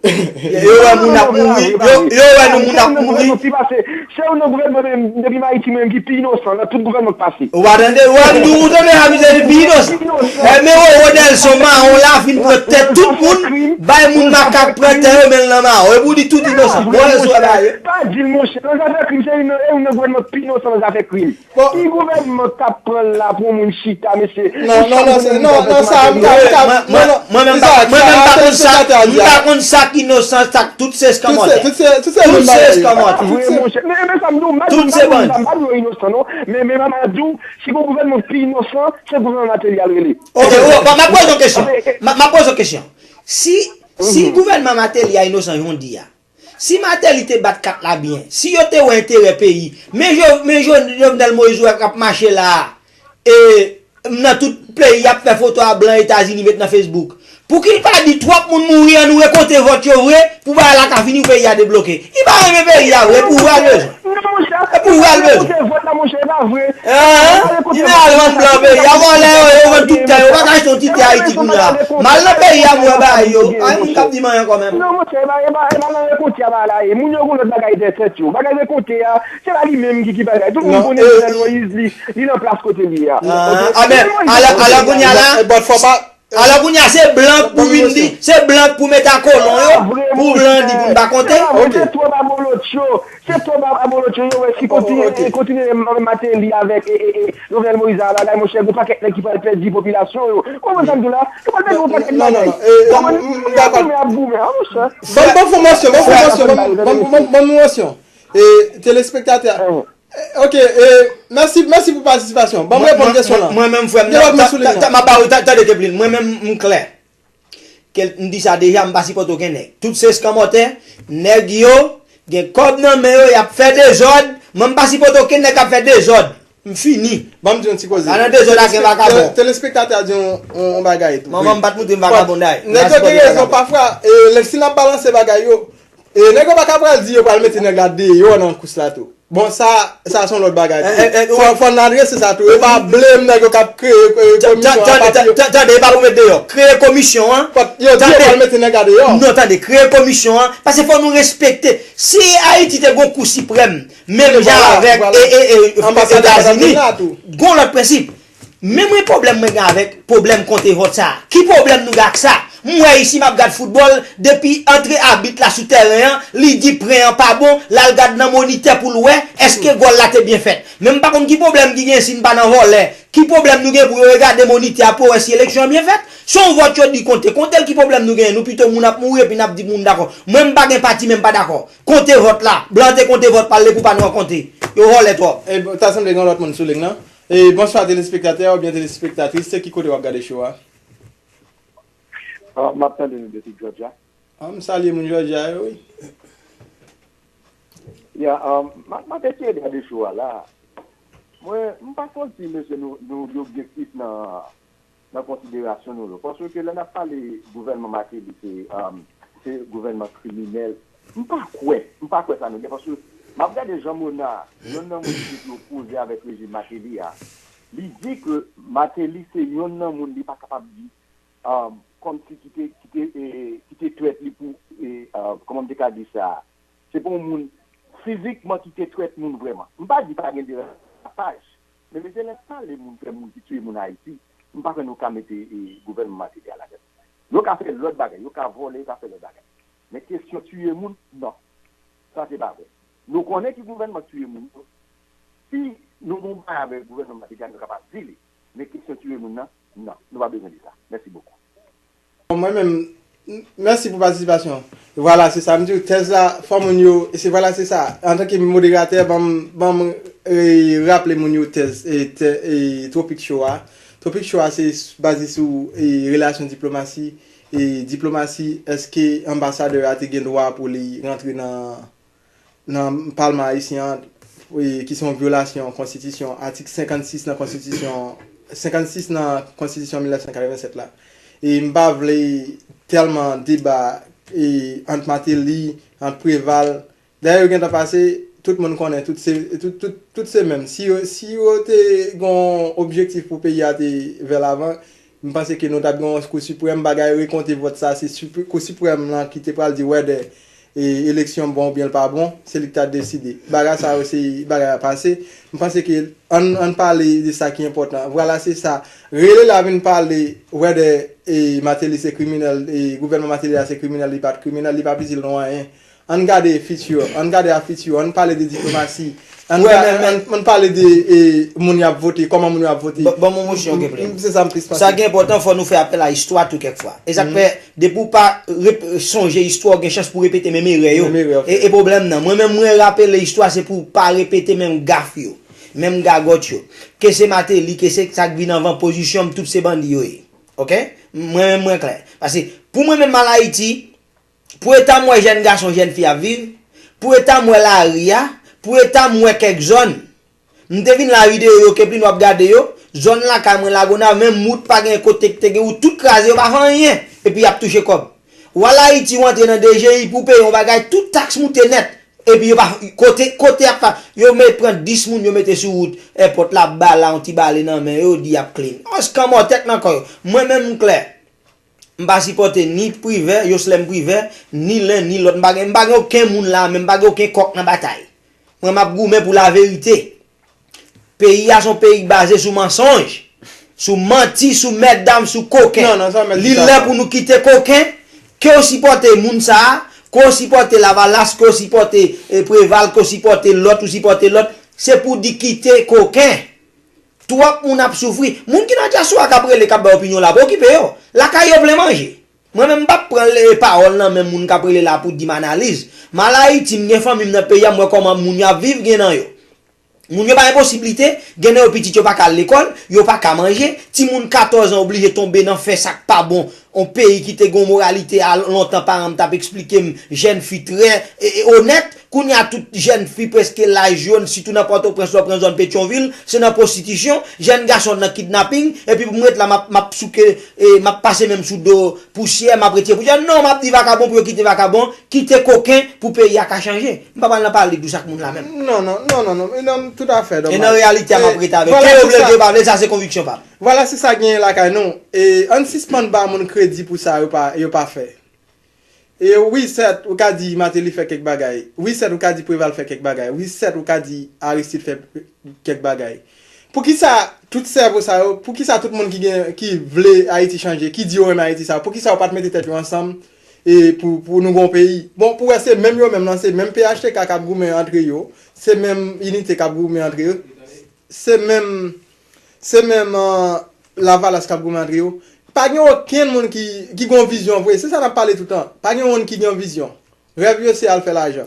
Yo wè moun ap mouri, yo, yo wè nou moun ap mouri. Se youn nan gouvènman menm, depi m Ayiti menm ki pi inosan nan tout gouvènman k pase. Ou pa tande, ou wè m di w, ou tande a misye di pi inosan. E men Roro Nelson mawon la fin pran tèt tout moun, bay moun makak pran tè yo men l nan mawon. Epi w di tout inosan. Bon, yo sou bagay yo. Pa di l monchè, nan zafè krim, se youn nan, youn nan gouvènman pi inosan nan zafè krim. Ki gouvènman k ap pran l la pou yon moun chita, mesye? Non, non, non, non, sa, m pa, m pa, non, non, mwen menm pa, mwen menm pa konn sa, m pa konn sa k inosan, sa k tout se eskanmòtè. Tout se, tout se eskanmòtè. Vre, monchè. Men, men sa m di w, m pa di yo inosan, non. Men, men m ap di w, si gon gouvènman ki inosan, se gouvènman Martelly a l rele. Ok, m ap poze yon kesyon. M ap poze yon kesyon. Si, si gouvènman Martelly a inosan jan w di a, Si Martelly te bat kat la byen, si yo te wè enterè peyi, men Jo- men Jo- Jovenel Moïse wè k ap mache la a, e, nan tout peyi, y ap fè foto a blan Etazini met nan Facebook. Pouki l pa di twòp moun mouri, ann nou rekonte vòt yo vre, pou bagay la ka fini, pou peyi a debloke? Li pa renmen peyi a vre, pouvwa l bezwen. E pouvwa l bezwen. Vòt la, monchè, e pa vre. Li vle al vann blan peyi a, vòlè yo, yo vann tout tè yo, yo pa ka achte yon ti tè Ayiti kounye a. M al nan peyi a, m wè bagay yo. Ay, moun k ap di m anyen ankò menm. Non, monchè, e pa, e pa, e pa nan rekonte a bagay la ye. Moun yo gon lòt bagay dèyè tèt yo. Bagay rekonte a, se pa li menm ki, ki bagay. Tout moun konnen Jovenel Moïse, li, li nan plas kote li ye a. Anben, alò, alò kounye a la, Alò kounye a se blan k pou vin di, se blan k pou met a kolon yo, pou blan di pou n pa konte. Se twòp abolotcho, se twòp abolotcho yo wè si kontinye, kontinye Martelly avèk, e, e, e, Jovenel Moïse a bagay, monchè, gon pakèt nèg ki pral pèdi popilasyon yo. Ou konprann sa m di w la? Yo pral pèdi yon pakèt bagay. Goumen ap goumen, a, monchè. Ban m, ban m fòmasyon, ban m fòmasyon, ban m, ban m, ban m, ban m fòmasyon. E, telespektatè. Ok, e, mèsi, mèsi pou patisipasyon. Ban m reponn kesyon lan. Mwen menm, frè m, ta- ta- ta- m ap ba ou, ta- tande, Keplin, mwen menm, m klè. Ke m di sa deja, m pa sipòte okenn nèg. Tout se eskanmòtè, nèg yo gen kòb nan men yo, y ap fè dezòd. Mwen, m pa sipòte okenn nèg k ap fè dezòd. M fini. Ban m di yon ti koze. Pa nan dezòd ak yon vakabon. Telespektatè a di yon, yon, yon bagay tou. Manman m pa t montre m vakabon day. Nèg yo gen rezon pafwa, e, lè si n ap balanse bagay yo, e, nèg yo pa ka pral di yo pral mete nèg la deyò nan kous la tou. Bon, sa, sa se yon lòt bagay tou. Fò, fò n adrese sa tou. E pa blame nèg yo k ap kreye, e, komisyon an, pati yo. Tande, e pa pou met deyò. Kreye komisyon an. Yo di yo pral mete nèg la deyò. Non, tande, kreye komisyon an. Paske fò nou respekte. Si Ayiti te gon kou siprèm, menm jan avèk, e, e, e, Etazini, gon lòt prensip. Men mwen pwoblèm mwen gen avèk pwoblèm konte vòt sa a. Ki pwoblèm nou gen ak sa? M wè isi m ap gad foutbòl, depi antre abit la sou tèren an, li di pren an pa bon, l al gad nan monitè pou l wè èske gòl la te byen fèt. Men m pa konn ki pwoblèm ki gen si n pa nan vòlè. Ki pwoblèm nou gen pou yo regade monitè a pou yo wè si eleksyon an byen fèt? Se yon vòt yo di konte, konte l, ki pwoblèm nou genyen? Nou pito moun ap mouri epi n ap di moun dakò. Mwen m pa gen pati men m pa dakò. Konte vòt la. Blan te konte vòt pa l, epi pa nou an konte. Yo vòlè twòp. E, ta sanble gen lòt moun sou liy nan. E, bonswa telespektatè oubyen telespektatris, se ki kote w ap gade show a? Ah, m ap tande nou depi Georgia. Ah, m salye moun Georgia yo, wi. Ya, ah, m ap, m ap eseye gade show a la. Mwen, m pa santi, mesye, nou, nou objektif nan, nan konsiderasyon nou yo. Paske lè n ap pale gouvènman Martelly, se, ah, se gouvènman kriminèl. M pa kwè, m pa kwè sa non. Paske m ap gade Jean Monard, yonn nan moun ki te opoze avèk rejim Martelly a, li di ke Martelly se yonn nan moun li pa kapab di, um, kòmsi ki te, ki te, e, ki te trèt li pou, e, uh, kòman m te ka di sa? Se pa yon moun fizikman ki te trèt moun vrèman. M pa di pa gen derapaj, men mesye lè n pale moun fè moun ki tiye moun Ayiti, m pa kwè nou ka mete, e, gouvènman Martelly a ladann. Yo ka fè lòt bagay, yo ka vòlè, yo ka fè lòt bagay. Men kesyon tiye moun, non. Sa se pa vre. Nou konnen ki gouvènman k tiye moun yo. Si nou gen yon bagay avèk gouvènman Martelly a, nou kapab di li. Men kesyon tiye moun nan, non. Nou pa bezwen di sa. Mèsi bokou. Bon, mwen menm, m-, mèsi pou patisipasyon. Vwala, se sa. M di w, tèz la, fò moun yo, e se, vwala, se sa. Antanke moderatè, ban m, ban m, e, raple moun yo tèz, e, tè-, e, Tropic Show a. Tropic Show a, se s-, baze sou, e, relasyon diplomasi. E, diplomasi, èske anbasadè a te gen dwa pou li rantre nan nan Palman ayisyen an, e, ki se yon vyolasyon konstitisyon, atik senkannsis nan konstitisyon, senkannsis nan konstitisyon mil nèf san katrevennsèt la. E m pa vle tèlman deba, e, ant Martelly, ant Préval. Dayè, yo gentan pase, tout moun konnen, tout se, tout, tout, tout se menm. Si yo, si yo te gen yon objektif pou peyi a te vè lavan, m panse ke nou t ap gen yon Kou Siprèm, bagay rekonte vòt sa, se Sipre-, Kou Siprèm lan ki te pral di whether, e, eleksyon bon oubyen l pa bon, se li ki ta deside. Bagay sa yo, se bagay a pase. M panse ke ann, ann pale de sa ki enpòtan. Vwala, se sa. Rele la vin pale whether, e, Martelly se kriminèl, e, gouvènman Martelly a se kriminèl, li pa t kriminèl, li pa p itil nou anyen. Ann gade future, ann gade a future, ann pale de diplomasi, ann, ann pale de, e, moun y ap vote, kòman moun yo ap vote. Ban, ban m yon motion, kenbe. Se sa m plis panse. Sa ki enpòtan, fò nou fè apèl a istwa tou kèk fwa. E sa k fè, depi w pa rep-, sonje istwa, w gen chans pou repete menm erè yo. Menm erè, ok. E, e pwoblèm nan. Mwen menm, mwen rapele istwa, se pou w pa repete menm gaf yo, menm gagòt yo. Ke se Martelly, ke se sa k vin anvan, pozisyon m, tout se bandi yo ye. Ok? Mwen menm, mwen klè. Paske, pou mwen menm, m al Ayiti, pou eta m wè jèn gason, jèn fi ap viv, pou eta m wè lari a, pou eta m wè kèk zòn. M te vin la videyo yo, Kepli, nou ap gade yo, zòn lakay mwen Lagonav, menm wout pa gen, kote k te gen wout, tout kraze, yo pa fè anyen, epi y ap touche kòb. W al Ayiti, w antre nan D G I pou peye yon bagay, tout taks moute nèt, epi yo pa, kote, kote y ap fa-, yo met, pran dis moun, yo mete sou wout èpòt la, bal la, yon ti bale nan men yo, di y ap clean. Oskan mò tèt nan kò yo. Mwen menm, m klè. M pa sipòte ni Privè, Yoslèm Privè, ni len, ni lòt. M pa gen, m pa gen okenn moun la, men m pa gen okenn kòk nan batay. Mwen, m ap goumen pou laverite. Peyi a se yon peyi baze sou mansonj, sou manti, sou mètdam, sou koken. Non, non, sa mèt di sa. Li lè pou nou kite koken, ke w sipòte moun sa a, ke w sipòte Lavalas, ke w sipòte, e, Preval, ke w sipòte lòt, ou sipòte lòt, se pou di kite koken. Twòp moun ap soufri. Moun ki nan dyaspora k ap rele, k ap bay opinyon la, pa okipe yo. Lakay yo plen manje. Mwen menm, m p ap pran le-, pawòl nan men moun k ap rele la pou di m analiz. M al Ayiti, m gen fanmi m nan peyi a, m wè kòman moun yo ap viv, gen nan yo. Moun yo pa gen posiblite, gen nan yo pitit yo pa ka al lekòl, yo pa ka manje, timoun katòz an oblije tonbe nan fè sa k pa bon. On peyi ki te gen yon moralite a lontan, paran m t ap eksplike m, jèn fi trè, e, e, onèt, kounye a tout jèn fi prèske laj yo, sitou nan Pòtoprens, lè w pran zòn Petyonvil, se nan pwostitisyon, jèn gason nan kidnaping, epi pou m ret la, m ap, m ap souke, e, m ap pase men m sou do pousyè, m ap retire pousyè. Non, m ap di vakabon pou yo kite vakabon, kite koken pou peyi a ka chanje. M pa pral nan pale dous ak moun la menm. Non, non, non, non, non, non, toutafè, e nan reyalite a, m ap rete avèk. Ke yo vle l, ke yo pa vle l, sa se konviksyon pa m. Vwala, se sa k genyen lakay nou. E ann sispann ba moun kredi pou sa yo pa, yo pa fè. E wi, sèt, ou ka di Martelly fè kèk bagay. Wi, sèt, ou ka di Preval fè kèk bagay. Wi, sèt, ou ka di Aristide fè kèk bagay. Poukisa tout sèvo sa yo, poukisa tout moun ki gen, ki vle Ayiti chanje, ki di yo renmen Ayiti sa yo, poukisa yo pa t mete tèt yo ansanm e pou, pou nou gon peyi? Bon, pou wè se menm yo menm nan, se menm P H T K k ap goumen antre yo, se menm Inite k ap goumen antre yo, se menm, se menm, euh, Lavalas k ap goumen antre yo. Pa gen okenn moun ki, ki gon vizyon vre. Se sa n ap pale toutan. Pa gen moun ki gen vizyon. Rèv yo se al fè lajan.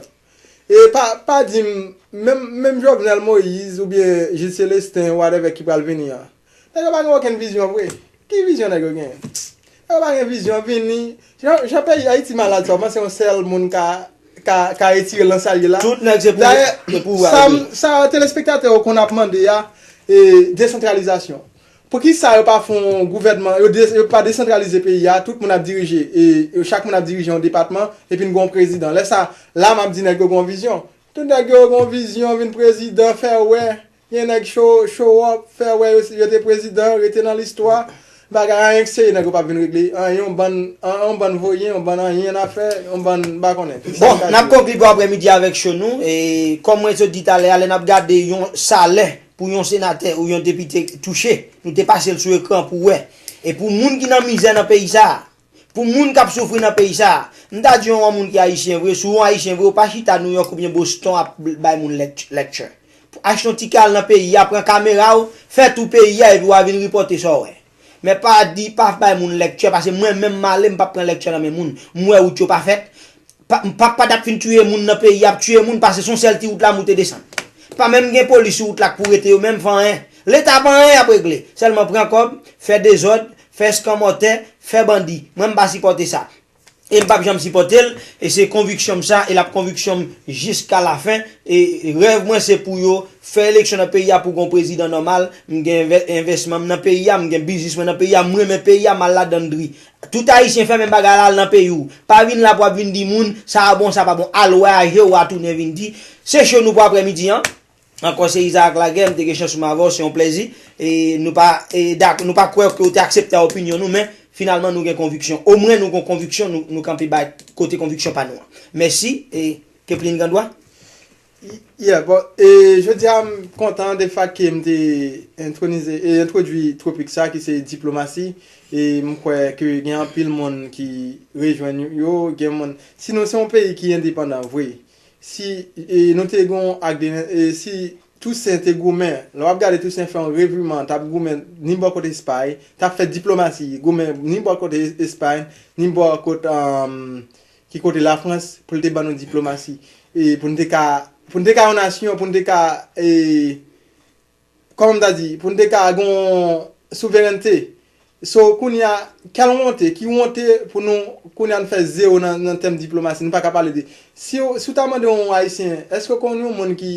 E pa, pa di m, menm, menm Jovenel Moïse oubyen Jules Célestin, whatever ki pral vini an. Nèg yo pa gen okenn vizyon vre. Ki vizyon nèg yo genyen? Nèg yo pa gen vizyon, vini. Jan, jan peyi Ayiti malad sa, w panse yon sèl moun ka, ka, ka retire l nan sa l ye la? Tout nèg se pou, Dayè, se pou sa, sa telespektatè yo konn ap mande a, e, desantralizasyon. Poukisa yo pa fè yon gouvènman, yo de-, yo pa desantralize peyi a, tout moun ap dirije, e, e chak moun ap dirije yon depatman, epi n gen yon prezidan. Lè sa, la m ap di nèg yo gen yon vizyon. Tout nèg yo gen yon vizyon, vin prezidan, fè wè. Gen nèg show, show up, fè wè yo, yo te prezidan, rete nan listwa. Bagay anyen k serye nèg yo p ap vin regle. Anyen, yon bann, an, yon bann voye, yon bann anyen n ap fè, yon bann m pa konnen. Bon, n ap konkli pou aprèmidi avèk show nou. E kòm mwen sot di talè a, lè n ap gade yon salè pou yon senatè ou yon depite touche, nou te pase l sou ekran pou wè. E pou moun ki nan mizè nan peyi sa a, pou moun k ap soufri nan peyi sa a, m ta di yon moun ki ayisyen vre, si w yon ayisyen vre, ou pa chita Nouyòk oubyen Boston ap bay moun lèk-, lecture. Achte yon tikè al nan peyi a, pran kamera w, fè tou peyi a, epi w a vin ripòte sa w wè. Men pa di, pa bay moun lecture, paske mwen menm m ale, m p ap pran lecture nan men moun. M wè wout yo pa fèt, pa, m pa, pa t ap fin tiye moun nan peyi a, ap tiye moun, paske se yon sèl ti wout la moute desann. Pa menm gen polis sou wout la k pou rete yo menm fè anyen. Leta pa anyen y ap regle. Sèlman pran kòb, fè dezòd, fè eskanmòtè, fè bandi. Mwen m pa sipòte sa. E m p ap janm sipòte l, e se konviksyon m sa, e l ap konviksyon m jiska lafen. E rèv mwen se pou yo fè eleksyon nan peyi a pou gon prezidan nòmal. M gen envè-, envèsman m nan peyi a, m gen biznis mwen nan peyi a, m renmen peyi a, m al ladann dri. Tout ayisyen fè menm bagay la, al nan peyi w. Pa vin la pou w ap vin di moun, sa a bon, sa pa bon. Al vwayaje, w a tounen vin di. Se show nou pou aprèmidi an. Ankò se Isaac Laguerre, m te gen chans pou m avè w, se yon plèzi. E nou pa, e dak-, nou pa kwè ke w te aksepte opinyon nou, men finalman nou gen konviksyon. Omwen nou gen konviksyon, nou, nou kanpe bay kote konviksyon pa nou an. Mèsi, e Keplin Gandwa. Yeah, bon, e jodi a m kontan de fak ke m te entronize, e entwodui topik sa ki se diplomasi. E m kwè ke gen anpil moun ki rejwenn yo, gen moun, si nou se yon peyi ki endepandan vre, si, e, nou te gon ak de, e, si Tousen te goumen, lè w ap gade Tousen fè yon reviman, t ap goumen ni bò kote Espay, t ap fè diplomasi, goumen ni bò kote Espay, ni bò kote, um, ki kote Lafrans, pou l te ban nou diplomasi. E pou n te ka, pou n te ka yon nasyon, pou n te ka, e, kòman m ta di, pou n te ka gon souverènte. So, kounye a, kèl wonte, ki wonte pou nou, kounye a, n fè zewo nan, nan tèm diplomasi, nou pa ka pale de. Si w, si w ta mande yon Ayisyen, èske w konn yon moun ki,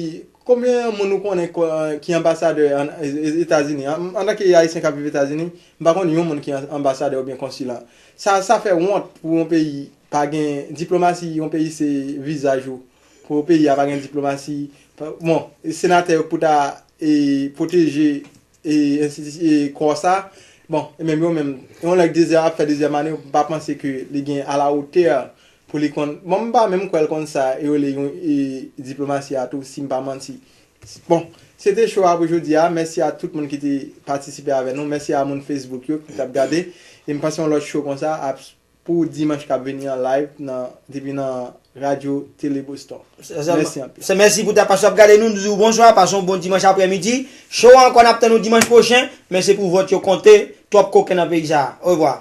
konbyen moun ou konnen ko-, ki anbasadè an, e, e, Etazini? An, antanke Ayisyen k ap viv Etazini, m pa konn yon moun ki an, anbasadè oubyen konsila. Sa, sa fè wont pou yon peyi pa gen diplomasi, yon peyi se vizaj ou. Pou peyi a pa gen diplomasi, pa, bon, senatè yo pou ta, e, pwoteje e enstiti-, e kò sa. Bon, e menm yo menm, yon nèg dezyèm, ap fè dezyèm ane, m pa panse ke li gen alawotè pou li konn, bon, m pa menm kwè l konn sa yo rele yon, e, diplomasi a tou, si m pa manti. Bon, se te show a pou jodi a. Mèsi a tout moun ki te patisipe avè nou. Mèsi a moun Facebook yo ki t ap gade. E m panse yon lòt show konsa ap pou dimanch k ap vini an live nan, depi nan Radyo Tele Boston. Mèsi anpil. Se mèsi pou ta pase w ap gade nou, nou di w bonswa, pase yon bon dimanch aprèmidi. Show a ankò n ap tann nou dimanch pwochen, men se pou vòt yo konte, twòp koken nan peyi sa a. Orevwa.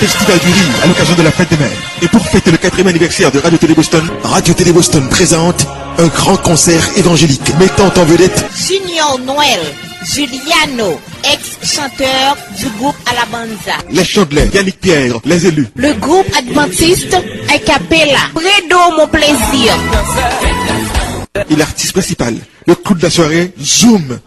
Festival du Rire à l'occasion de la fête des mères. Et pour fêter le quatrième anniversaire de Radio Télé Boston, Radio Télé Boston présente un grand concert évangélique mettant en vedette Junior Noël, Juliano, ex-chanteur du groupe Alabanza. Les Chandeleurs, Yannick Pierre, Les Élus. Le groupe adventiste a cappella, Fredo Mon Plaisir. Et l'artiste principal, le clou de la soirée, Zoom.